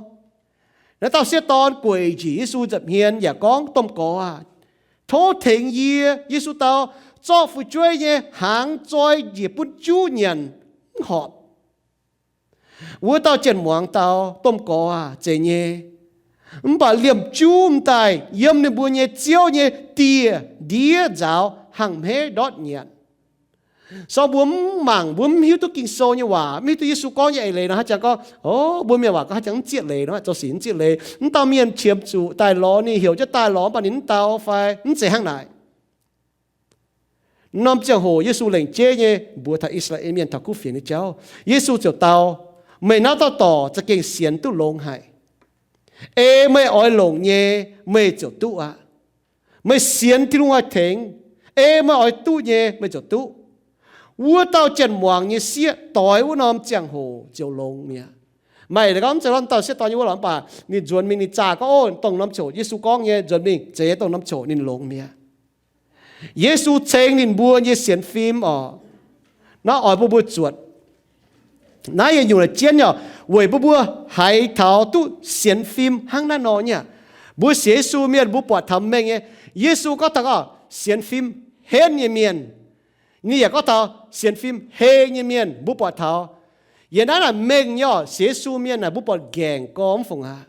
Naaiv dauh sieqv dorn gueic njiec Yesu nza'hmien yaac gorngv, Domh Gorx aah! Tov tengx yie. Yesu dau, Zorqv fu'jueiv nyei hnaangx zoi njiec bun juv nyanc, mv horpc. Wuov dauh jien-muangz dau, Domh Gorx aah! Zeiz nyei. Mv baac liemh juv m'daaih yiem ninh mbuo nyei Ziouv nyei dieh ndiev nzaaux hnangv hmeiv ndortv nyanc. Sorng mbuo mv mangc, mbuo mv hiuv duqv Ging-Sou nyei waac, mv hiuv duqv Yesu gorngv nyei eix leiz nor, haaix jangx gorngv, O, mbuo mienh waac gorngv haaix jangx mv zieqv leiz nor, zoux sic mv zieqv leiz. Mv dauh mienh qiemx zuqc daaih lorz ninh, heuc jienv daaih lorz, mv baac ninh mv dau fai? Mv zeiz hnangv naaic. Norm ziangh hoc Yesu lengc jeiv nyei mbuox taux I^saa^laa^en Mienh taux kuv fienx nyei jauv, Yesu ziouc dau, Meih naaiv dauh dorc za'gengh sienx duqv longx haic. Ei meih oix longc nyei, meih ziouc duqv aqv. Meih sienx Tin-Hungh haih tengx. Ei meih oix duqv nyei, meih ziouc duqv. Wuov dauh janx-muangz nyei sieqv doix wuov norm ziangh hoc ziouc longx mi'aqv. Maaih eix gorngv mv zeiz wuov dauh sieqv doix nyei wuov lorqc, mv baac ninh nzuonx mingh ninh zaah gorngv, o, dongh norm ziouc Yesu gorngv nyei, nzuonx mingh zeiz dongh norm ziouc ninh longx mi'aqv. Yesu ceng ninh mbuo nyei sienx fim oc. Naaiv oix bun mbuo zuotc. Naaiv yietc nyungc la'jienv nyei oc, weic bun mbuo haiz taux duqv sienx fim hnangv naaiv nor nyei aqv. Mbuo sienx Yesu mienh mbuo buatc taux mengh nyei. Yesu gorngv taux gorngv sienx fim henv nyei mienh. Ninh yaac gorngv taux sienx fim hei nyei mienh mbuo buatc taux. Yiem naaiv naaic mengh nyei oc, sienx Yesu mienh naaic mbuo buatc nqaengc gormx fungc aqv.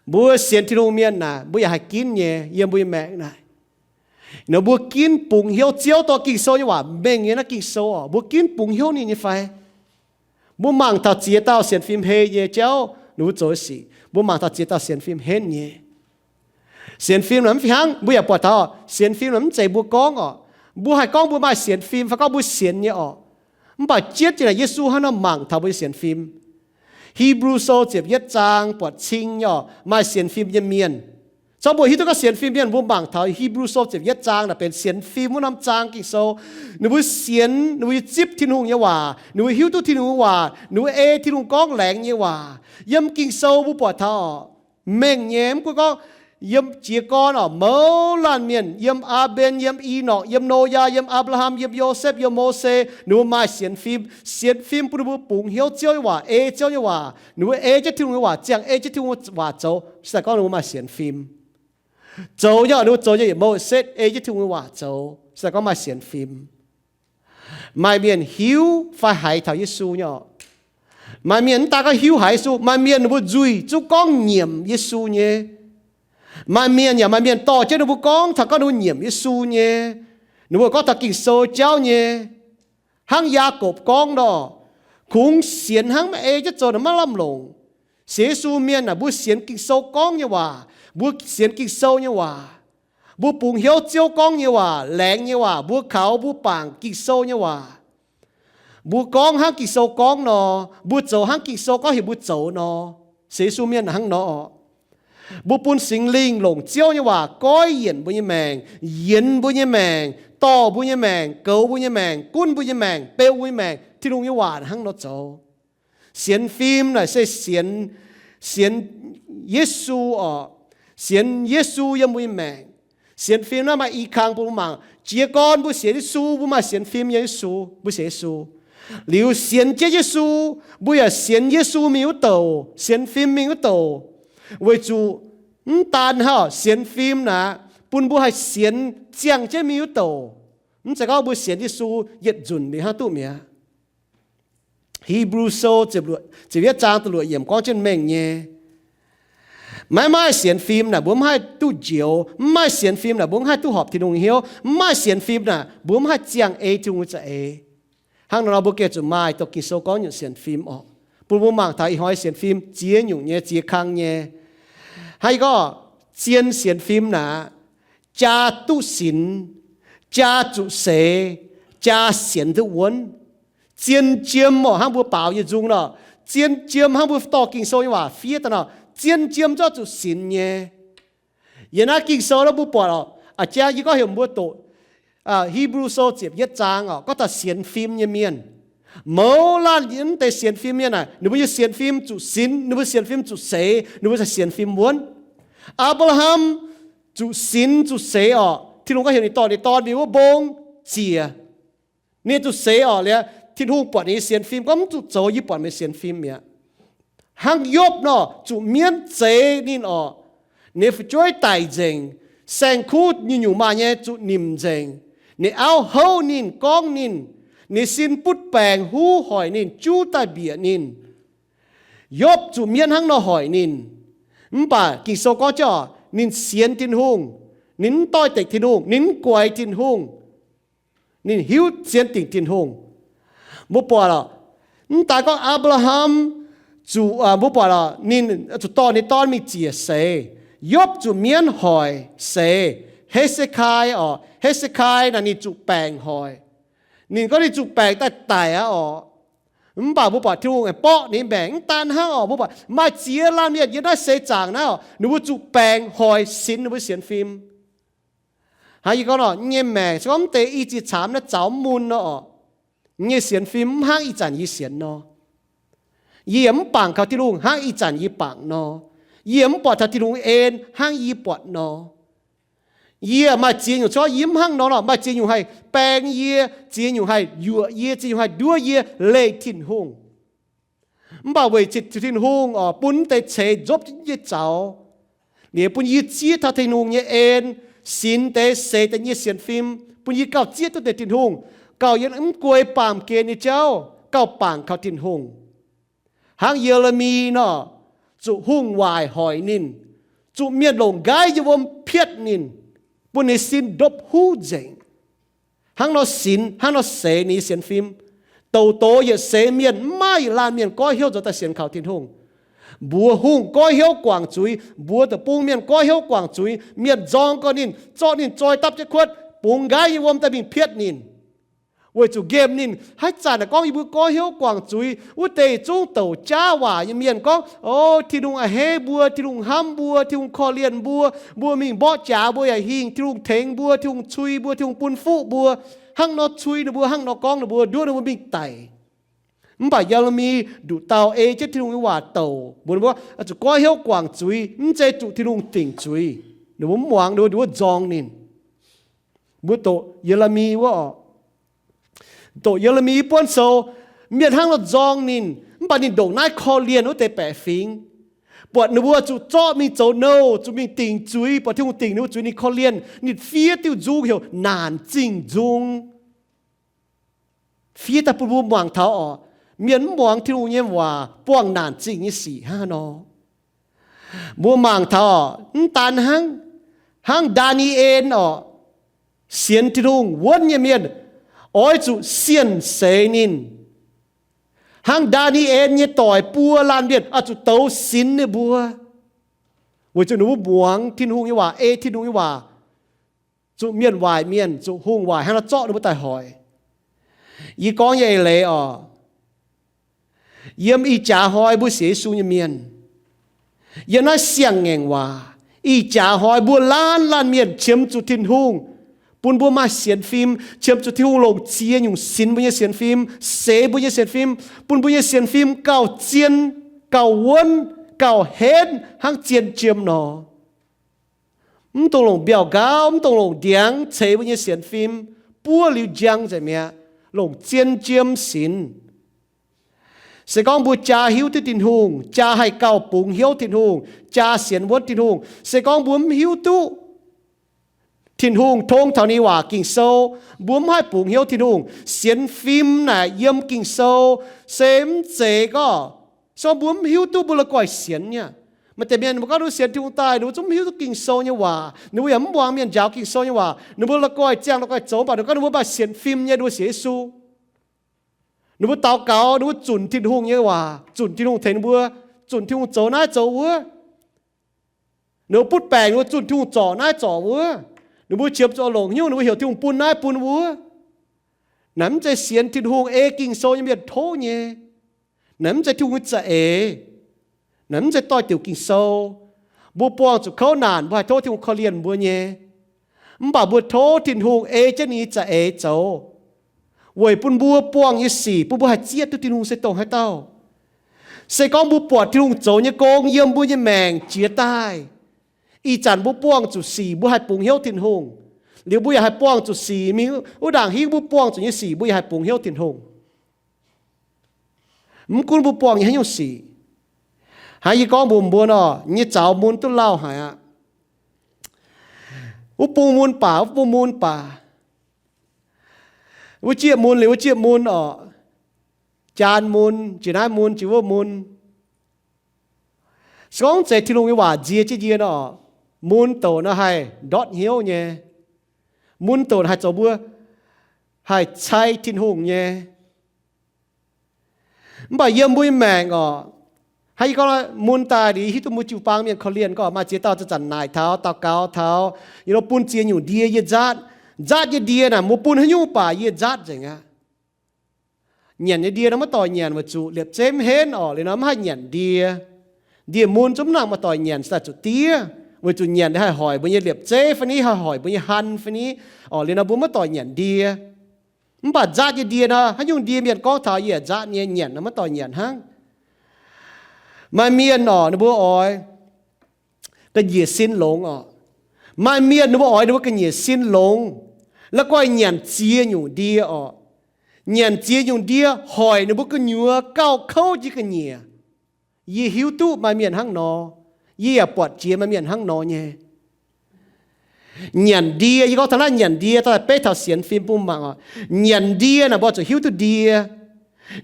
Mbuo sienx Tin-Hungh mienh naaic mbuo yaac haih ginv nyei yiem mbuo nyei maengc naaic. Nor mbuo ginv bungx hnyouv Ziouv dorh Ging-Sou nyei waac mengh nyei naaiv Ging-Sou oc, mbuo ginv bungx hnyouv ninh nyei fai? Mbuo mangc taux ziex dauh sienx fim hei nyei jauv ninh mbuo zoux sic, mbuo mangc taux ziex dauh sienx fim henv nyei. Sienx fim naaic mv fih hnangv, mbuo yaac buatc taux sienx fim naaic mv zeiz mbuo gorngv oc. Mbuo haih gorngv mbuo maaih sienx fim fai gorngv mbuo sienx nyei oc. Mv baac jienv jiex naaic Yesu hnangv nor mangc taux mbuo nyei sienx fim. Hipv^lu Sou ziepc yietv zaang buatc cing nyei oc, maaih sienx fim nyei mienh. Corc mbuo hiuv duqv gorngv sienx fim mienh, mbuo mangc taux Hipv^lu Sou ziepc yietv zaang naaic benx sienx fim wuov norm zaang Ging-Sou. Ninh mbuo sienx, ninh mbuo zipv Tin-Hungh nyei waac, ninh mbuo hiuv duqv Tin-Hungh nyei waac, ninh mbuo ei Tin-Hungh gorngv laengz nyei waac. Yiem Ging-Sou mbuo buatc taux oc, mengh nyei mv gunv gorngv yiem jiez gorn oc, mouz laanh mienh, yiem Aa^mben, yiem Inorkc, yiem Noyaa, yiem Apc^laa^ham, yiem Yosepv, yiem Mose, ninh mbuo maaih sienx fim. Sienx fim bun ninh mbuo bungx hnyouv Ziouv nyei waac, ei Ziouv nyei waac, ninh mbuo ei jienv Tin-Hungh nyei waac, ziangh ei jienv Tin-Hungh nyei waac zoux, se daaih gorngv ninh mbuo maaih sienx fim. Zoux nyei oc, ninh mbuo zoux nyei yietc mouc setv ei jienv Tin-Hungh nyei waac zoux, se daaih gorngv maaih sienx fim. Maaih mienh hiuv fai haiz taux Yesu nyei oc. Maaih mienh mv daan gorngv hiuv haiz Yesu, maaih mienh ninh mbuo nzuih zungv gorngv nyiemc Yesu nyei. Maaih mienh yaac maaih mienh dorh jienv ninh mbuo gorngv taux gorngv ninh mbuo nyiemc Yesu nyei. Ninh mbuo gorngv taux Ging-Sou jauv nyei. Hnangv Yaakopv gorngv nor, kungx sienx hnangv maiv ei jienv zoux naaic maiv lamh longc. Sienx Yesu mienh naaic mbuo sienx Ging-Sou gorngv nyei waac, mbuo sienx Ging-Sou nyei waac. Mbuo bungx hnyouv Ziouv gorngv nyei waac, laengz nyei waac, mbuo kaux mbuo bangc Ging-Sou nyei waac. Mbuo gorngv hnangv Ging-Sou gorngv nor, mbuo zoux hnangv Ging-Sou gorngv heuc mbuo zoux nor. Sienx Yesu mienh hnangv nor oc. Mbuo bun Singx Lingh longc Ziouv nyei waac goiv yienc mbuo nyei maengc, yienx mbuo nyei maengc, dorh mbuo nyei maengc, goux mbuo nyei maengc, gunv mbuo nyei maengc, beu mbuo nyei maengc. Tin-Hungh nyei waac hnangv nor zoux. Sienx fim naaic se sienx, sienx Yesu oc. Sienx Yesu yiem mbuo nyei maengc. Sienx fim naaiv maaih i kang bun mbuo mangc. Jiez gorn mbuo sienx Yesu, mbuo maaih sienx fim yiem Yesu, mbuo sienx Yesu. Liuz sienx jienv Yesu, mbuo yaac sienx Yesu mingh wuov douc, sienx fim mingh wuov douc. Weic zuqc mv daan hnangv, sienx fim naaic bun mbuo haih sienx ziangh jienv mingh wuov douc. Mv zeiz gorngv mbuo sienx Yesu yietc nzunc liuz hnangv duqv mi'aqv. Hipv^lu Sou ziepc yietv zaang da'luoqc yiemc gorngv jienv mengh nyei. Maiv maaih sienx fim naaic mbuo mv haih duqv njoux. Mv maaih sienx fim naaic mbuo mv haih duqv horpc Tin-Hungh hnyouv. Mv maaih sienx fim naaic mbuo mv haih ziangh ei Tin-Hungh za'eix. Hnangv nor nor mbuo gengh zuqc maaih dongh Ging-Sou gorngv nyungc sienx fim oc, bun mbuo mangc taux ih hnoi sienx fim ziex nyungc nyei, ziex kang nyei. Hnangv yie gorngv, zien sienx fim naaic jaa duqv sinx, jaa zuqc seix, jaa sienx duqv wuonv. Zien jiem oc, hnangv mbuo baaux nyei nzung nor, zien jiem hnangv mbuo dorh Ging-Sou nyei waac fiev daaih nor, zien jiem zorqv zuqc sinx nyei. Yiem naaiv Ging-Sou nor mbuo buatc oc, a'jang yie gorngv heuc mbuo doqc Hipv^lu Sou ziepc yietv zaang oc, gorngv taux sienx fim nyei mienh. Mouz laanh yiem naaiv deix sienx fim mienh naaic, ninh mbuo nyei sienx fim zuqc sinx, ninh mbuo sienx fim zuqc seix, ninh mbuo sienx fim wuonv. Apc^laa^ham zuqc sinx zuqc seix oc. Tin-Hungh gorngv heuc ninh dorh ninh dorn mingh wuov mbong ziec. Ninh zuqc seix oc, liuz Tin-Hungh buatc ninh nyei sienx fim, gorngv mv zuqc zoux yie buatc meih sienx fim mi'aqv. Hnangv Yopv nor, zuqc mienv zeix ninh oc. Ninh fu'jueiv daic nzengc, saeng-kuv nyungc-nyungc maaih nyei zuqc nimc nzengc. Ninh auv houv ninh, gorngv ninh, ninh sin butv baengc huv hoic ninh, juv daaih mbiec ninh. Yopv zuqc mienv hnangv nor hoic ninh. Mv baac Ging-Sou gorngv jienv oc, ninh sienx Tin-Hungh. Ninh mv doix-dekc Tin-Hungh, ninh mv guaix Tin-Hungh. Ninh hiuv zien dingc Tin-Hungh. Mbuo buatc oc, mv daan gorngv Apc^laa^ham zuqc, mbuo buatc oc, ninh zuqc dorh ninh dorn mingh ziec seix. Yopv zuqc mienv hoic seix. He^se^kai oc, He^se^kai naaic ninh zuqc baengc hoic. Ninh gorngv ninh zuqc baengc daaih daic aqv oc. Mv baac mbuo buatc Tin-Hungh aengx borqv ninh maengc. Mv daan hnangv oc, mbuo buatc maaih ziex laanh mienh yiem naaiv seix zaangc naaiv oc, ninh mbuo zuqc baengc hoic sinx ninh mbuo sienx fim. Hnangv yie gorngv nor, nyei maengc se gorngv mv deix i ziex camv naaiv zaux mv mun nor oc. Yie nyei sienx fim mv hnangv ih zanc yie sienx nor. Yie yaac mv bangc kaux Tin-Hungh hnangv ih zanc yie bangc nor. Yie yaac mv buatc taux Tin-Hungh en hnangv yie buatc nor. Yie maaih ziex nyungc corc, yie mv hnangv nor lorqc. Maaih ziex nyungc haih baeng yie, ziex nyungc haih yuoqc yie, ziex nyungc haih nduov yie leih Tin-Hungh. Mv baac weic zuqc Tin-Hungh oc, bun deix ceix nzopv jienv nyei zaux, liuz bun yie zieqv taux Tin-Hungh nyei en, sinx deix, seix deix nyei sienx fim, bun yie gauh zieqv duqv deix Tin-Hungh, gauh yiem mv guei baamh gen nyei jauv gauh bangc kaux Tin-Hungh. Hnangv Ye^le^mi nor, zuqc hungh waaic hoic ninh, zuqc mienh longc nqaiv nyei wuom pietv ninh, bun ninh sin ndopv-huv nzengc. Hnangv nor sinx, hnangv nor seix ninh nyei sienx fim. Douc doz yietc seix mienh mv maaih yietc laanh mienh goiv hnyouv nzuonx daaih sienx kaux Tin-Hungh. Mbuox hungh goiv hnyouv guangc zuiz, mbuox deic-bung mienh goiv hnyouv guangc zuiz, mienh nzorng gau ninh, zorqv ninh zoi dapv jienv kuotv, bungx nqaiv nyei wuom daaih mingh pietv ninh, weic zuqc nqemh ninh. Haaix zanc naaic gorngv yie mbuo goiv hnyouv guangc zuiz, wuov deix zungv douc jaav waac nyei mienh gorngv, O, Tin-Hungh a'hneiv mbuo, Tin-Hungh hnamv mbuo, Tin-Hungh korv-lienh mbuo, mbuo mingh mborqv jaax mbuo yaac hingh, Tin-Hungh tengx mbuo, Tin-Hungh cui mbuo, Tin-Hungh bun fuqv mbuo. Hnangv nor cui ninh mbuo, hnangv nor gorngv ninh mbuo, nduov ninh mbuo mingh daic. Mv baac Ye^le^mi nduqc dauh ei jienv Tin-Hungh nyei waac douc, mbuox ninh mbuo zuqc goiv hnyouv guangc zuiz, mv zeiz zuqc Tin-Hungh dingc zuiz. Ninh mbuo mv muangx, ninh mbuo nduov nzorng ninh. Mbuo doqc Ye^le^mi wuov oc. Doqc Ye^le^mi buonv sou, mienh hnangv nor nzorng ninh, mv baac ninh ndongc naaiv korv-lienh wuov deix baeqc fingx. Buatc ninh mbuo zuqc zorqv mingh zoux nouh, zuqc mingh dingc zuiz, buatc Tin-Hungh dingc ninh mbuo zuiz, ninh korv-lienh, ninh fiev diuh nzung heuc Naanc Zingh Nzung. Fiev daaih bun mbuo muangx taux oc, mienh mv muangx Tin-Hungh nyei waac buangh naanc zingh nyei sic hnangv haaix nor. Mbuo mangc taux oc, mv daan hnangv, hnangv Ndaa^ni^en oc, sienx Tin-Hungh wuonv nyei mienh, oix zuqc sienh seix ninh. Hnangv Ndaa^ni^en nyei doic buo laanh mienh oix zuqc douz sinx ninh mbuo, weic zuqc ninh mbuo muangx Tin-Hungh nyei waac, ei Tin-Hungh nyei waac, zuqc mienh waaic mienh, zuqc hungh waaic hnangv nor zorqv ninh mbuo daaih hoic. Yie gorngv nyei eix leiz oc, yiem ih jaax hnoi mbuo sienx Yesu nyei mienh, yiem naaiv siang-ngaengc waac, ih jaax hnoi mbuo laanh laanh mienh qiemx zuqc Tin-Hungh bun mbuo maaih sienx fim, qiemx zuqc Tin-Hungh longc ziex nyungc sinx mbuo nyei sienx fim, seix mbuo nyei sienx fim, bun mbuo nyei sienx fim gauh zien, gauh wuonv, gauh henv hnangv zien jiem nor. Mv dungx longc mbiauh nqaauv, mv dungx longc ndiangx ceix mbuo nyei sienx fim, buov liuz njang nzengc mi'aqv, longc zien jiem sinx. Se gorngv mbuo jaa hiuv duqv Tin-Hungh, jaa haih gauh bungx hnyouv Tin-Hungh, jaa sienx wuonv Tin-Hungh. Se gorngv mbuo mv hiuv duqv Tin-Hungh tong taux ninh waac Ging-Sou, mbuo mv haih bungx hnyouv Tin-Hungh. Sienx fim naaic yiem Ging-Sou, se mv zeiz gorngv, se gorngv mbuo mv hiuv duqv mbuo la'guaih sienx nyei. Maaih deix mienh mbuo gorngv ninh mbuo sienx Tin-Hungh daaih, ninh mbuo zungv mv hiuv duqv Ging-Sou nyei waac, ninh mbuo yaac mv muangx mienh njaaux Ging-Sou nyei waac, ninh mbuo la'guaih ziangh la'guaih zoux, mv baac ninh gorngv ninh mbuo maaih sienx fim nyei, ninh mbuo sienx Yesu. Ninh mbuo daux gaux, ninh mbuo zunc Tin-Hungh nyei waac, zunc Tin-Hungh tengx ninh mbuo, zunc Tin-Hungh zoux naaiv zoux wuov. Ninh mbuo butv baengc, ninh mbuo zunc Tin-Hungh zorc naaiv zorc wuov. Ninh mbuo qiemx zuqc longc haaix nyungc, ninh mbuo heuc Tin-Hungh bun naaiv bun wuov. Naaiv mv zeiz sienx Tin-Hungh, ei Ging-Sou nyei mienh tov nyei. Naaiv mv zeiz Tin-Hungh nyei za'eix. Naaiv mv zeiz doix-diuc Ging-Sou. Mbuo buangh zuqc kouv naanc, mbuo haih tov Tin-Hungh korv-lienh mbuo nyei. Mv baac mbuo tov Tin-Hungh ei jienv ninh nyei za'eix zoux, weic bun mbuo buangh nyei sic, bun mbuo haih zieqv duqv Tin-Hungh se dongh haaix dauh. Se gorngv mbuo buatc Tin-Hungh zoux nyei gong yiem mbuo nyei maengc jiex daaih, ih zanc mbuo buangh zuqc sic, mbuo haih bungx hnyouv Tin-Hungh. Liuz mbuo yaac haih buangh zuqc sic mingh wuov ndaangc hingv, mbuo buangh zuqc nyei sic mbuo yaac haih bungx hnyouv Tin-Hungh. Mv gunv mbuo buangh nyei haaix nyungc sic. Hnangv yie gorngv mbuox mbuo nor, nyei zaux mun duqv lauh haic aqv. Wuov bung mun baac, wuov bung mun baac, wuov jieqv mun liuz wuov jieqv mun orqc, jaan mun, jiex naaiv mun, jiex wuov mun. Se gorngv zeiz Tin-Hungh nyei waac nzie jienv yie nor, mun douc nor haih ndortv hnyouv nyei. Mun douc haih zoux mbuo haih cai Tin-Hungh nyei. Mv baac yiem mbuo nyei maengc orqc, hnangv yie gorngv mun daaih liuz, hiuv duqv mbuo jiu-baang mienh korv-lienh gorngv maaih ziex dauh zanc-zanc naaic taux, daux gaux taux, yie nor bun ziex nyungc ndie yie nzaatv. Nzaatv nyei ndie naaic mbuo bun haaix nyungc baac yie nzaatv nzengc aqv. Nyanc nyei ndie nor maiv doic nyanc weic zuqc liepc zeiv mv henv orqc, liuz nor mv haih nyanc ndie. Ndie-mun zungv mv nangc maaih doic nyanc, se daaih zuqc diev, weic zuqc nyanc haih hoic mbuo nyei liepc zeiv fai ni, haih hoic mbuo nyei han fai ni orqc, liuz nor mbuo maiv doic nyanc ndie. Mv baac nzaatv nyei ndie nor, haaix nyungc ndie mienh gorngv taux yie nzaatv nyei, nyanc nor maiv doix nyanc hnangv. Maaih mienh orqc, ninh mbuo oix ga'nyiec sin longx orqc. Maaih mienh ninh mbuo oix ninh mbuo ga'nyiec sin longx, la'guaih nyanc ziex nyungc ndie orqc. Nyanc ziex nyungc ndie hoic ninh mbuo gu'nyuoz gauh kouv jiex ga'nyiec. Yie hiuv duqv maaih mienh hnangv nor. Yie yaac buatc jiex maaih mienh hnangv nor nyei. Nyanc ndie, yie gorngv taux naaiv nyanc ndie, daaih beiv taux sienx fim bun mangc oc. Nyanc ndie naaic mbuo zuqc hiuv duqv ndie.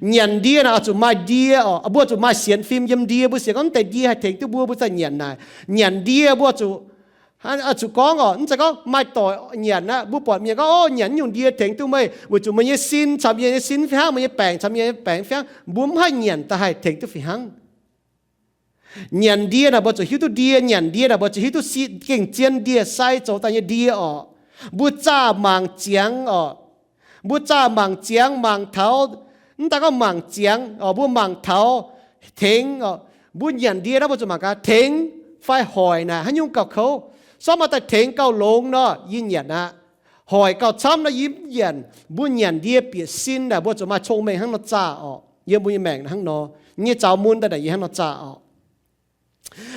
Nyanc ndie naaic oix zuqc maaih ndie oc, mbuo zuqc maaih sienx fim yiem ndie. Mbuo sienx gorngv mv deix ndie haih tengx duqv mbuo, mbuo za'gengh nyanc naaic. Nyanc ndie mbuo zuqc, zuqc gorngv oc, mv zeiz gorngv maaih doic nyanc aqv. Mbuo buatc mienh gorngv, o, nyanc nyungc ndie tengx duqv meih, weic zuqc meih nyei sin caux yie nyei sin fih hnangv, meih nyei baengc caux yie nyei baengc fih hnangv. Mbuo mv haih nyanc daaih haih tengx duqv fih hnangv. Nyanc ndie naaic mbuo zuqc hiuv duqv ndie. Nyanc ndie naaic mbuo zuqc hiuv duqv gengh zien ndie-sai zoux daaih nyei ndie oc. Mbuo zaah mangc ziangx oc. Mbuo zaah mangc ziangx, mangc taux, mv daaih gorngv mangc ziangx oc, mbuo mangc taux tengx oc. Mbuo nyanc ndie naaiv mbuo zuqc mangc gaax tengx fai hoic naaic haaix nyungc gauh kouv. Sortv maaih daaih tengx gauh longx nor, yie nyanc aqv. Hoic gauh camv nor, yie mv nyanc. Mbuo nyanc ndie bieqc sin naaic mbuo zuqc maaih cong-mengh hnangv nor zaah oc. Yiem mbuo nyei maengc hnangv nor, nyei zaux mun daaih naaic yie hnangv nor zaah oc.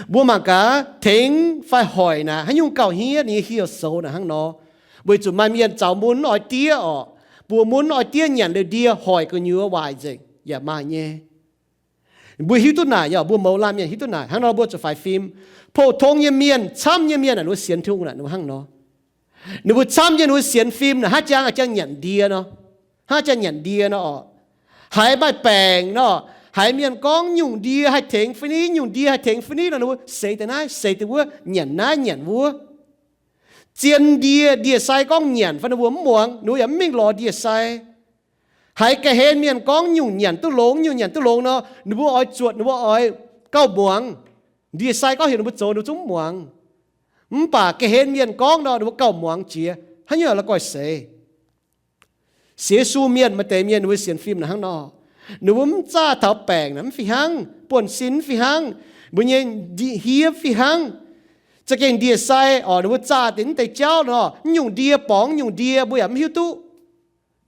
Mbuo mangc gaax tengx fai hoic naaic haaix nyungc gauh hniev, ninh nyei hieh soux naaic hnangv nor. Weic zuqc maaih mienh zaux mun mv oix diev oc. Buoz mun mv oix diev, nyanc liuz ndie hoic gu'nyuoz waaic nzengc yaac maaih nyei. Mbuo hiuv duqv naaic, yaac mbuo mouz laanh mienh hiuv duqv naaic. Hnangv nor mbuo zuqc faix fim. Pou-tong nyei mienh, camv nyei mienh naaic ninh mbuo sienx Tin-Hungh naaic ninh mbuo hnangv nor. Ninh mbuo camv nyei ninh mbuo sienx fim naaic hnangv jang, jang nyanc ndie nor. Hnangv jang nyanc ndie nor oc. Haiz maaih baengc nor, haiz mienh gorngv nyungc ndie haih tengx fai niv, nyungc ndie haih tengx fai niv nor, ninh mbuo seix deix naaiv seix deix wuov, nyanc naaiv nyanc wuov. Zien ndie, ndie-sai gorngv nyanc fai ninh mbuo mv muangx, ninh mbuo yaac mv mingh lorz ndie-sai. Haiz ga'hlen mienh gorngv nyungc nyanc duqv longx, nyungc nyanc duqv longx nor, ninh mbuo oix zuotc, ninh mbuo oix gauh muangx. Ndie-sai gorngv heuc ninh mbuo zoux, ninh mbuo zungv mv muangx. Mv baac ga'hlen mienh gorngv nor, ninh mbuo gauh muangx jiex. Haaix nyungc la'guaih seix. Sienx Yesu mienh, maaih deix mienh ninh mbuo sienx fim naaic hnangv nor. Ninh mbuo mv zaah taux baengc naaic mv fih hnangv, buonv-sin mv fih hnangv, mbuo nyei hie mv fih hnangv. Za'gengh ndie-sai oc, ninh mbuo zaah deix mv deix jauv nor, nyungc ndie borngz nyungc ndie mbuo yaac mv hiuv duqv.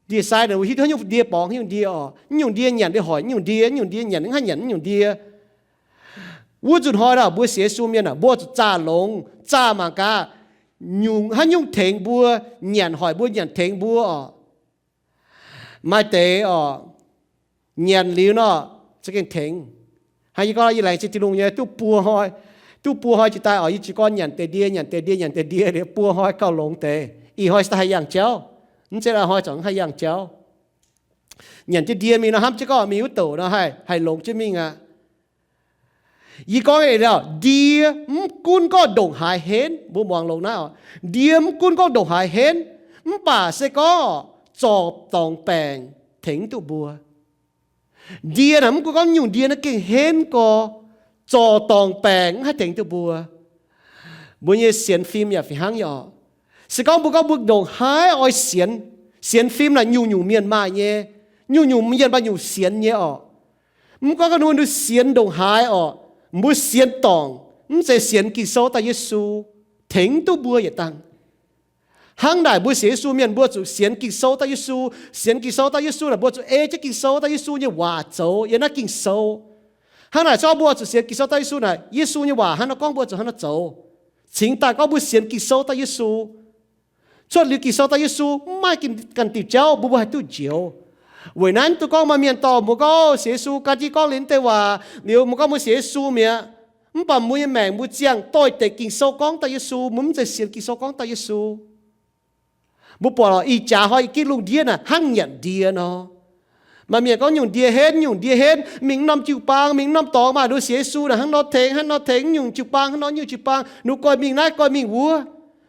Ndie-sai ninh mbuo hiuv duqv haaix nyungc ndie borngz haaix nyungc ndie oc, nyungc ndie nyanc ndie hoic nyungc ndie, nyungc ndie nyanc mv haih nyanc nyungc ndie. Wuov nzunc hnoi naaic mbuo sienx Yesu mienh naaic, mbuo zuqc zaah longx, zaah mangc gaax, nyungc haaix nyungc tengx mbuo, nyanc hoic mbuo, nyanc tengx mbuo oc. Maaih deix oc, nyanc liuz nor, za'gengh tengx. Hnangv yie gorngv, yie laengz zingh Tin-Hungh nyei, duqv buo hnoi, duqv buo hnoi jiex daaih oc, yie jiez gorn nyanc deix ndie, nyanc deix ndie, nyanc deix ndie liuz buo hnoi gauh longx deix. Ih hnoi se daaih haih yangh jauv. Mv zeiz la'hnoi corc mv haih yangh jauv. Nyanc jienv ndie mingh nor, hnamv jienv gorngv mingh wuov douc nor haih, haih longx jienv mingh aqv. Yie gorngv eix ndie, mv gunv gorngv ndongc haaix henv, mbuo muangx longx naaiv oc. Ndie mv gunv gorngv ndongc haaix henv, mv baac se gorngv zorc dorngc baengc tengx mv duqv mbuo. Ndie naaic mv gunv gorngv nyungc ndie naaiv gengh henv gorx, zorc dorngc baengc mv haih tengx duqv mbuo. Mbuo nyei sienx fim yaac fih hnangv nyei oc. Se gorngv mbuo gorngv mbuo ndongc haaix oix sienx, sienx fim naaic nyungc-nyungc mienh maaih nyei, nyungc-nyungc mienh maaih nyungc sienx nyei oc. Mv gorngv ga'naaiv mbuo sienx ndongc haaix oc, mbuo sienx dorngc, mv zeiz sienx Ging-Sou daaih Yesu, tengx duqv mbuo yietc dangh. Hnangv naaic mbuo sienx Yesu mienh mbuo zuqc sienx Ging-Sou daaih Yesu. Sienx Ging-Sou daaih Yesu naaic mbuo zuqc ei jienv Ging-Sou daaih Yesu nyei waac zoux yiem naaiv Ging-Sou. Hnangv naaic se gorngv mbuo zuqc sienx Ging-Sou daaih Yesu naaic, Yesu nyei waac hnangv nor gorngv mbuo zuqc hnangv nor zoux. Cingx daaih gorngv mbuo sienx Ging-Sou daaih Yesu. Cuotv liuz Ging-Sou daaih Yesu, mv maaih ganh diuh jauv mbuo mbuo haih duqv njoux. Weic naaiv duqv gorngv maaih mienh dorh mbuo gorngv sienx Yesu gan jienv gorngv liuz deix waac liuz mbuo gorngv mbuo sienx Yesu mi'aqv. Mv baac mbuo nyei maengc mbuo ziangh doix-dekc Ging-Sou gorngv daaih Yesu, mbuo mv zeiz sienx Ging-Sou gorngv daaih Yesu. Mbuo buatc lorqc, ih jaax hnoi ih gitv lungh ndiev naaic hnangv nyanc ndie nor. Maaih mienh gorngv nyungc ndie henv, nyungc ndie henv, mingh norm jiu-baang, mingh norm dorngx maaih ninh sienx Yesu naaic hnangv nor tengx, hnangv nor tengx, nyungc jiu-baang, hnangv nor nyungc jiu-baang, ninh mbuo goix mingh naaiv goix mingh wuov.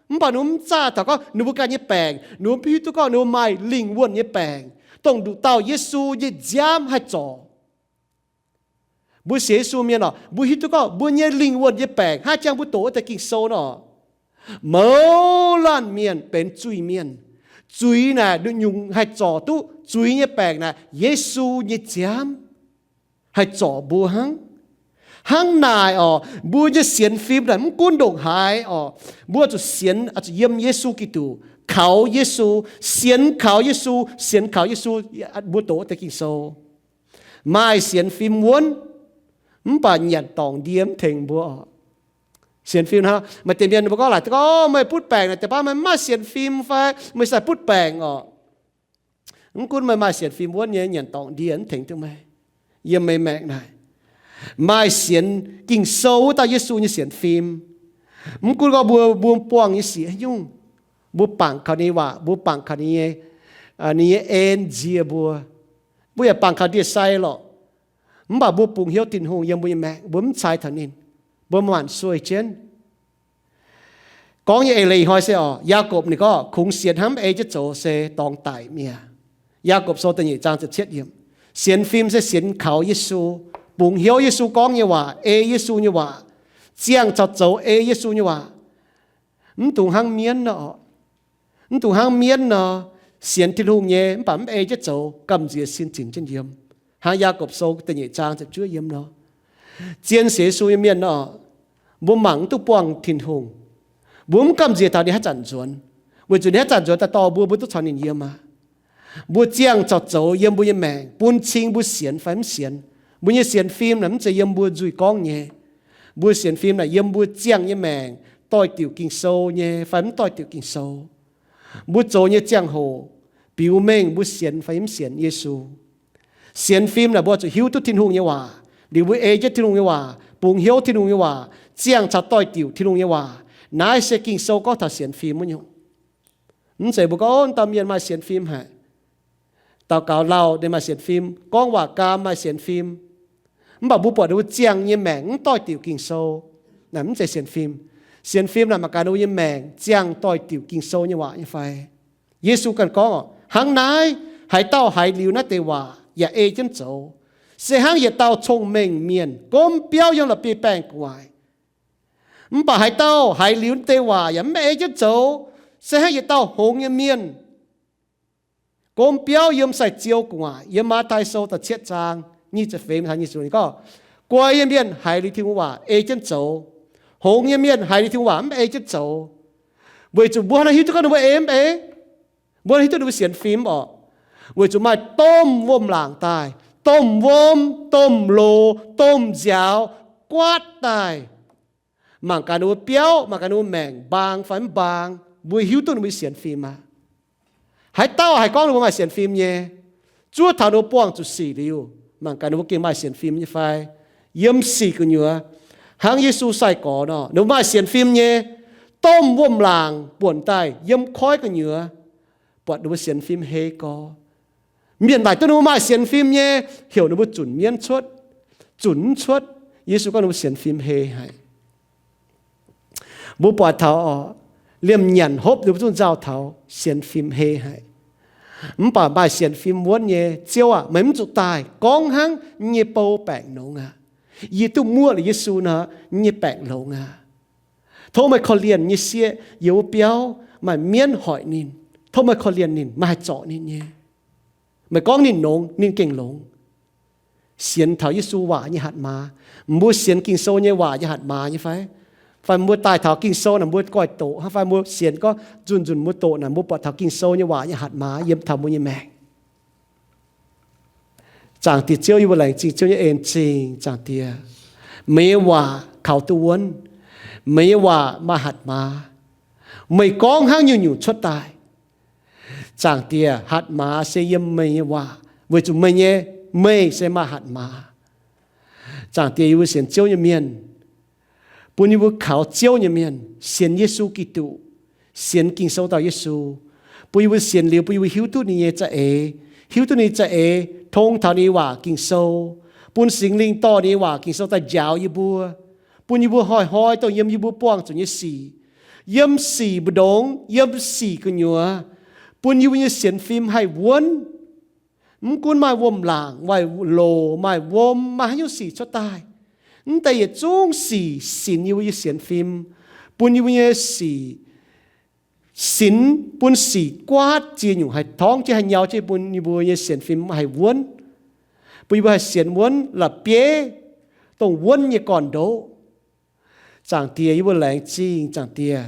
Mv baac ninh mbuo mv zaah taux gorngv ninh mbuo ganh nyei baengc, ninh mbuo mv hiuv duqv gorngv ninh mbuo maaih lingh wuonh nyei baengc, dongh nduqc dauh Yesu nyei nziaamv haih zorc. Mbuo sienx Yesu mienh oc, mbuo hiuv duqv gorngv mbuo nyei lingh wuonh nyei baengc hnangv jang mbuo doqc wuov deix Ging-Sou nor, mouz laanh mienh benx zuiz-mienh. Zuiz naaic nyungc haih zorc duqv zuiz nyei baengc naaic Yesu nyei nziaamv haih zorc mbuo hnangv. Hnangv naaic oc, mbuo nyei sienx fim naaic mv gunv ndongc haaix oc, mbuo zuqc sienx, zuqc yiem Yesu Giduc, kaux Yesu, sienx kaux Yesu, sienx kaux Yesu, mbuo doqc deix Ging-Sou. Maaih sienx fim wuonv, mv baac nyanc dorngc ndie mv tengx mbuo oc. Sienx fim hnangv maaih deix mienh mbuo gorngv laaic gorngv, meih butv baengc naaic deix baav meih mv maaih sienx fim fai meih sai butv baengc oc. Mv gunv meih maaih sienx fim wuonv nyei, nyanc dorngc ndie mv tengx duqv meih yiem meih maengc naaic. Maaih sienx Ging-Sou wuov dauh Yesu nyei sienx fim. Mv gunv gorngv mbuo, mbuo buangh nyei sic haaix nyungc, mbuo bangc kaux ninh nyei waac, mbuo bangc kaux ninh nyei, ninh nyei en nziex mbuo. Mbuo yaac bangc kaux ndie-sai lorqc. Mv baac mbuo bungx hnyouv Tin-Hungh yiem mbuo nyei maengc, mbuo mv cai taux ninh, mbuo maanc sueih jienv. Gorngv nyei eix leiz hnoi se oc, Yaagorpc ninh gorngv kungx sienx hnangv mv ei jienv zoux se dorngx daic mi'aqv. Yaagorpc Sou da'nyeic zaang ziepc cietv yiemc. Sienx fim se sienx kaux Yesu, bungx hnyouv Yesu gorngv nyei waac, ei Yesu nyei waac, ziangh caux zoux ei Yesu nyei waac. Mv dungx hnangv mienv nor oc. Mv dungx hnangv mienv nor, sienx Tin-Hungh nyei mv baac mv ei jienv zoux, gamh nziex sin zinc jienv yiem. Hnangv Yaagorpc Sou da'nyeic zaang ziepc juov yiem nor, zien sienx Yesu nyei mienh nor, mbuo mangc mv duqv buangh Tin-Hungh. Mbuo mv gamh nziex taux ninh haaix zanc nzuonx, weic zuqc ninh haaix zanc nzuonx daaih dorh mbuo, mbuo duqv caux ninh yiem aqv. Mbuo ziangh caux zoux yiem mbuo nyei maengc, bun cing mbuo sienx fai mv sienx. Mbuo nyei sienx fim naaic mv zeiz yiem mbuo nzuih gorngv nyei. Mbuo sienx fim naaic yiem mbuo ziangh nyei maengc doix-diuc Ging-Sou nyei fai mv doix-diuc Ging-Sou. Mbuo zoux nyei ziangh hoc biux mengh mbuo sienx fai mv sienx Yesu. Sienx fim naaic mbuo zuqc hiuv duqv Tin-Hungh nyei waac, liuz mbuo ei jienv Tin-Hungh nyei waac, bungx hnyouv Tin-Hungh nyei waac, ziangh caux doix-diuc Tin-Hungh nyei waac. Naaiv se Ging-Sou gorngv taux sienx fim wuov nyungc. Mv zeiz mbuo gorngv, Ov, dauh mienh maaih sienx fim haic. Daux gaux lauh ninh maaih sienx fim, gorngv waac gaam maaih sienx fim, mv baac mbuo buatc ninh mbuo ziangh nyei maengc mv doix-diuc Ging-Sou, naaic mv zeiz sienx fim. Sienx fim naaic mangc gaax ninh mbuo nyei maengc ziangh doix-diuc Ging-Sou nyei waac nyei fai. Yesu ganh gorngv, Hnangv naaiv, haaix dauh haiz liuz naaiv deix waac yaac ei jienv zoux, se hnangv yietc dauh cong-mengh mienh gomv biauv yiem la'bieiv-baengh gu'nguaaic. Mv baac haaix dauh haiz liuz naaiv deix waac yaac mv ei jienv zoux, se hnangv yietc dauh hngongx nyei mienh gomv biauv yiem sai-ziou gu'nguaaic. Yiem Matv^tai Sou da'cietv zaang nyic ziepc feix, gorngv, Guai nyei mienh haiz liuz Tin-Hungh waac ei jienv zoux, hngongx nyei mienh haiz liuz Tin-Hungh waac mv ei jienv zoux. Weic zuqc mbuo hnangv hiuv duqv gorngv ninh mbuo ei mv ei. Mbuo hiuv duqv ninh mbuo sienx fim oc. Weic zuqc maaih domh wuom-laangc daaih, domh wuom, domh loz, domh nziaaux guaatv daaih. Mangc gaax ninh mbuo biauv, mangc gaax ninh mbuo maengc mbaang fai mv mbaang, mbuo hiuv duqv ninh mbuo sienx fim aqv. Haaix dauh haih gorngv ninh mbuo maaih sienx fim nyei? Zuov taux ninh mbuo buangh zuqc sic liuz, mangc gaax ninh mbuo gengh maaih sienx fim nyei fai? Yiem sic gu'nyuoz, hnangv Yesu sai-gorx nor, ninh mbuo maaih sienx fim nyei. Domh wuom-laangc buonc daaih yiem koiv gu'nyuoz, buatc ninh mbuo sienx fim hei gorx. Mienh laaic duqv ninh mbuo maaih sienx fim nyei, heuc ninh mbuo zunc mienv cuotv, zunc mv cuotv. Yesu gorngv ninh mbuo sienx fim hei haic. Mbuo buatc taux oc, liemh nyanc hopv ninh mbuo zungv nzauh taux sienx fim hei haic. Mv baac maaih sienx fim wuonv nyei, Ziouv aac, meih mv zuqc daaih gorngv hnangv nyei bou baengc longx aqv. Yie duqv muoqv liuz Yesu nor, nyei baengc longx aqv. Tov meih korv-lienh nyei sieqv yiem wuov biauv maaih mienv hoic ninh. Tov meih korv-lienh ninh, meih haih zorc ninh nyei. Meih gorngv ninh longx, ninh gengh longx. Sienx taux Yesu waac nyei hatc maaz. Mbuo sienx Ging-Sou nyei waac nyei hatc maaz nyei fai? Fai mbuo daaih taux Ging-Sou naaic mbuo goiv doqc hnangv, fai mbuo sienx gorngv nzunc nzunc mbuo doqc naaic mbuo buatc taux Ging-Sou nyei waac nyei hatc maaz yiem taux mbuo nyei maengc. Zaangc Diex Ziouv, yie mbuo laengz zingh Ziouv nyei en zingh. Zaangc Diex, meih nyei waac kaux duqv wuonv. Meih nyei waac maaih hatc maaz. Meih gorngv hnangv nyungc-nyungc cuotv daaih. Zaangc Diex, hatc maaz se yiem meih nyei waac, weic zuqc meih nyei, meih se maaih hatc maaz. Zaangc Diex, yie mbuo sienx Ziouv nyei mienh, bun yie mbuo kaux Ziouv nyei mienh, sienx Yesu Giduc, sienx Ging-Sou dauh Yesu, bun yie mbuo sienx liuz bun yie mbuo hiuv duqv ninh nyei za'eix, hiuv duqv ninh za'eix, tong taux ninh nyei waac Ging-Sou, bun Singx Lingh dorh ninh nyei waac Ging-Sou daaih njaaux yie mbuo, bun yie mbuo hnoi-hnoi dongh yiem yie mbuo buangh zuqc nyei sic, yiem sic mbu'ndongx, yiem sic gu'nyuoz, bun yie mbuo nyei sienx fim haih wuonv. Mv gunv maaih wuom-laangc, maaih loz, maaih wuom, maaih haaix nyungc sic cuotv daaih, mv deix yietc zungv sic sinx yie mbuo nyei sienx fim, bun yie mbuo nyei sic sinx, bun sic guaatv ziex nyungc haih torngv jienv, haih nyau jienv, bun yie mbuo nyei sienx fim haih wuonv, bun yie mbuo haih sienx wuonv la'bieiv, dongh wuonv nyei gorn-ndoqv. Zaangc Diex, yie mbuo laengz zingh Zaangc Diex,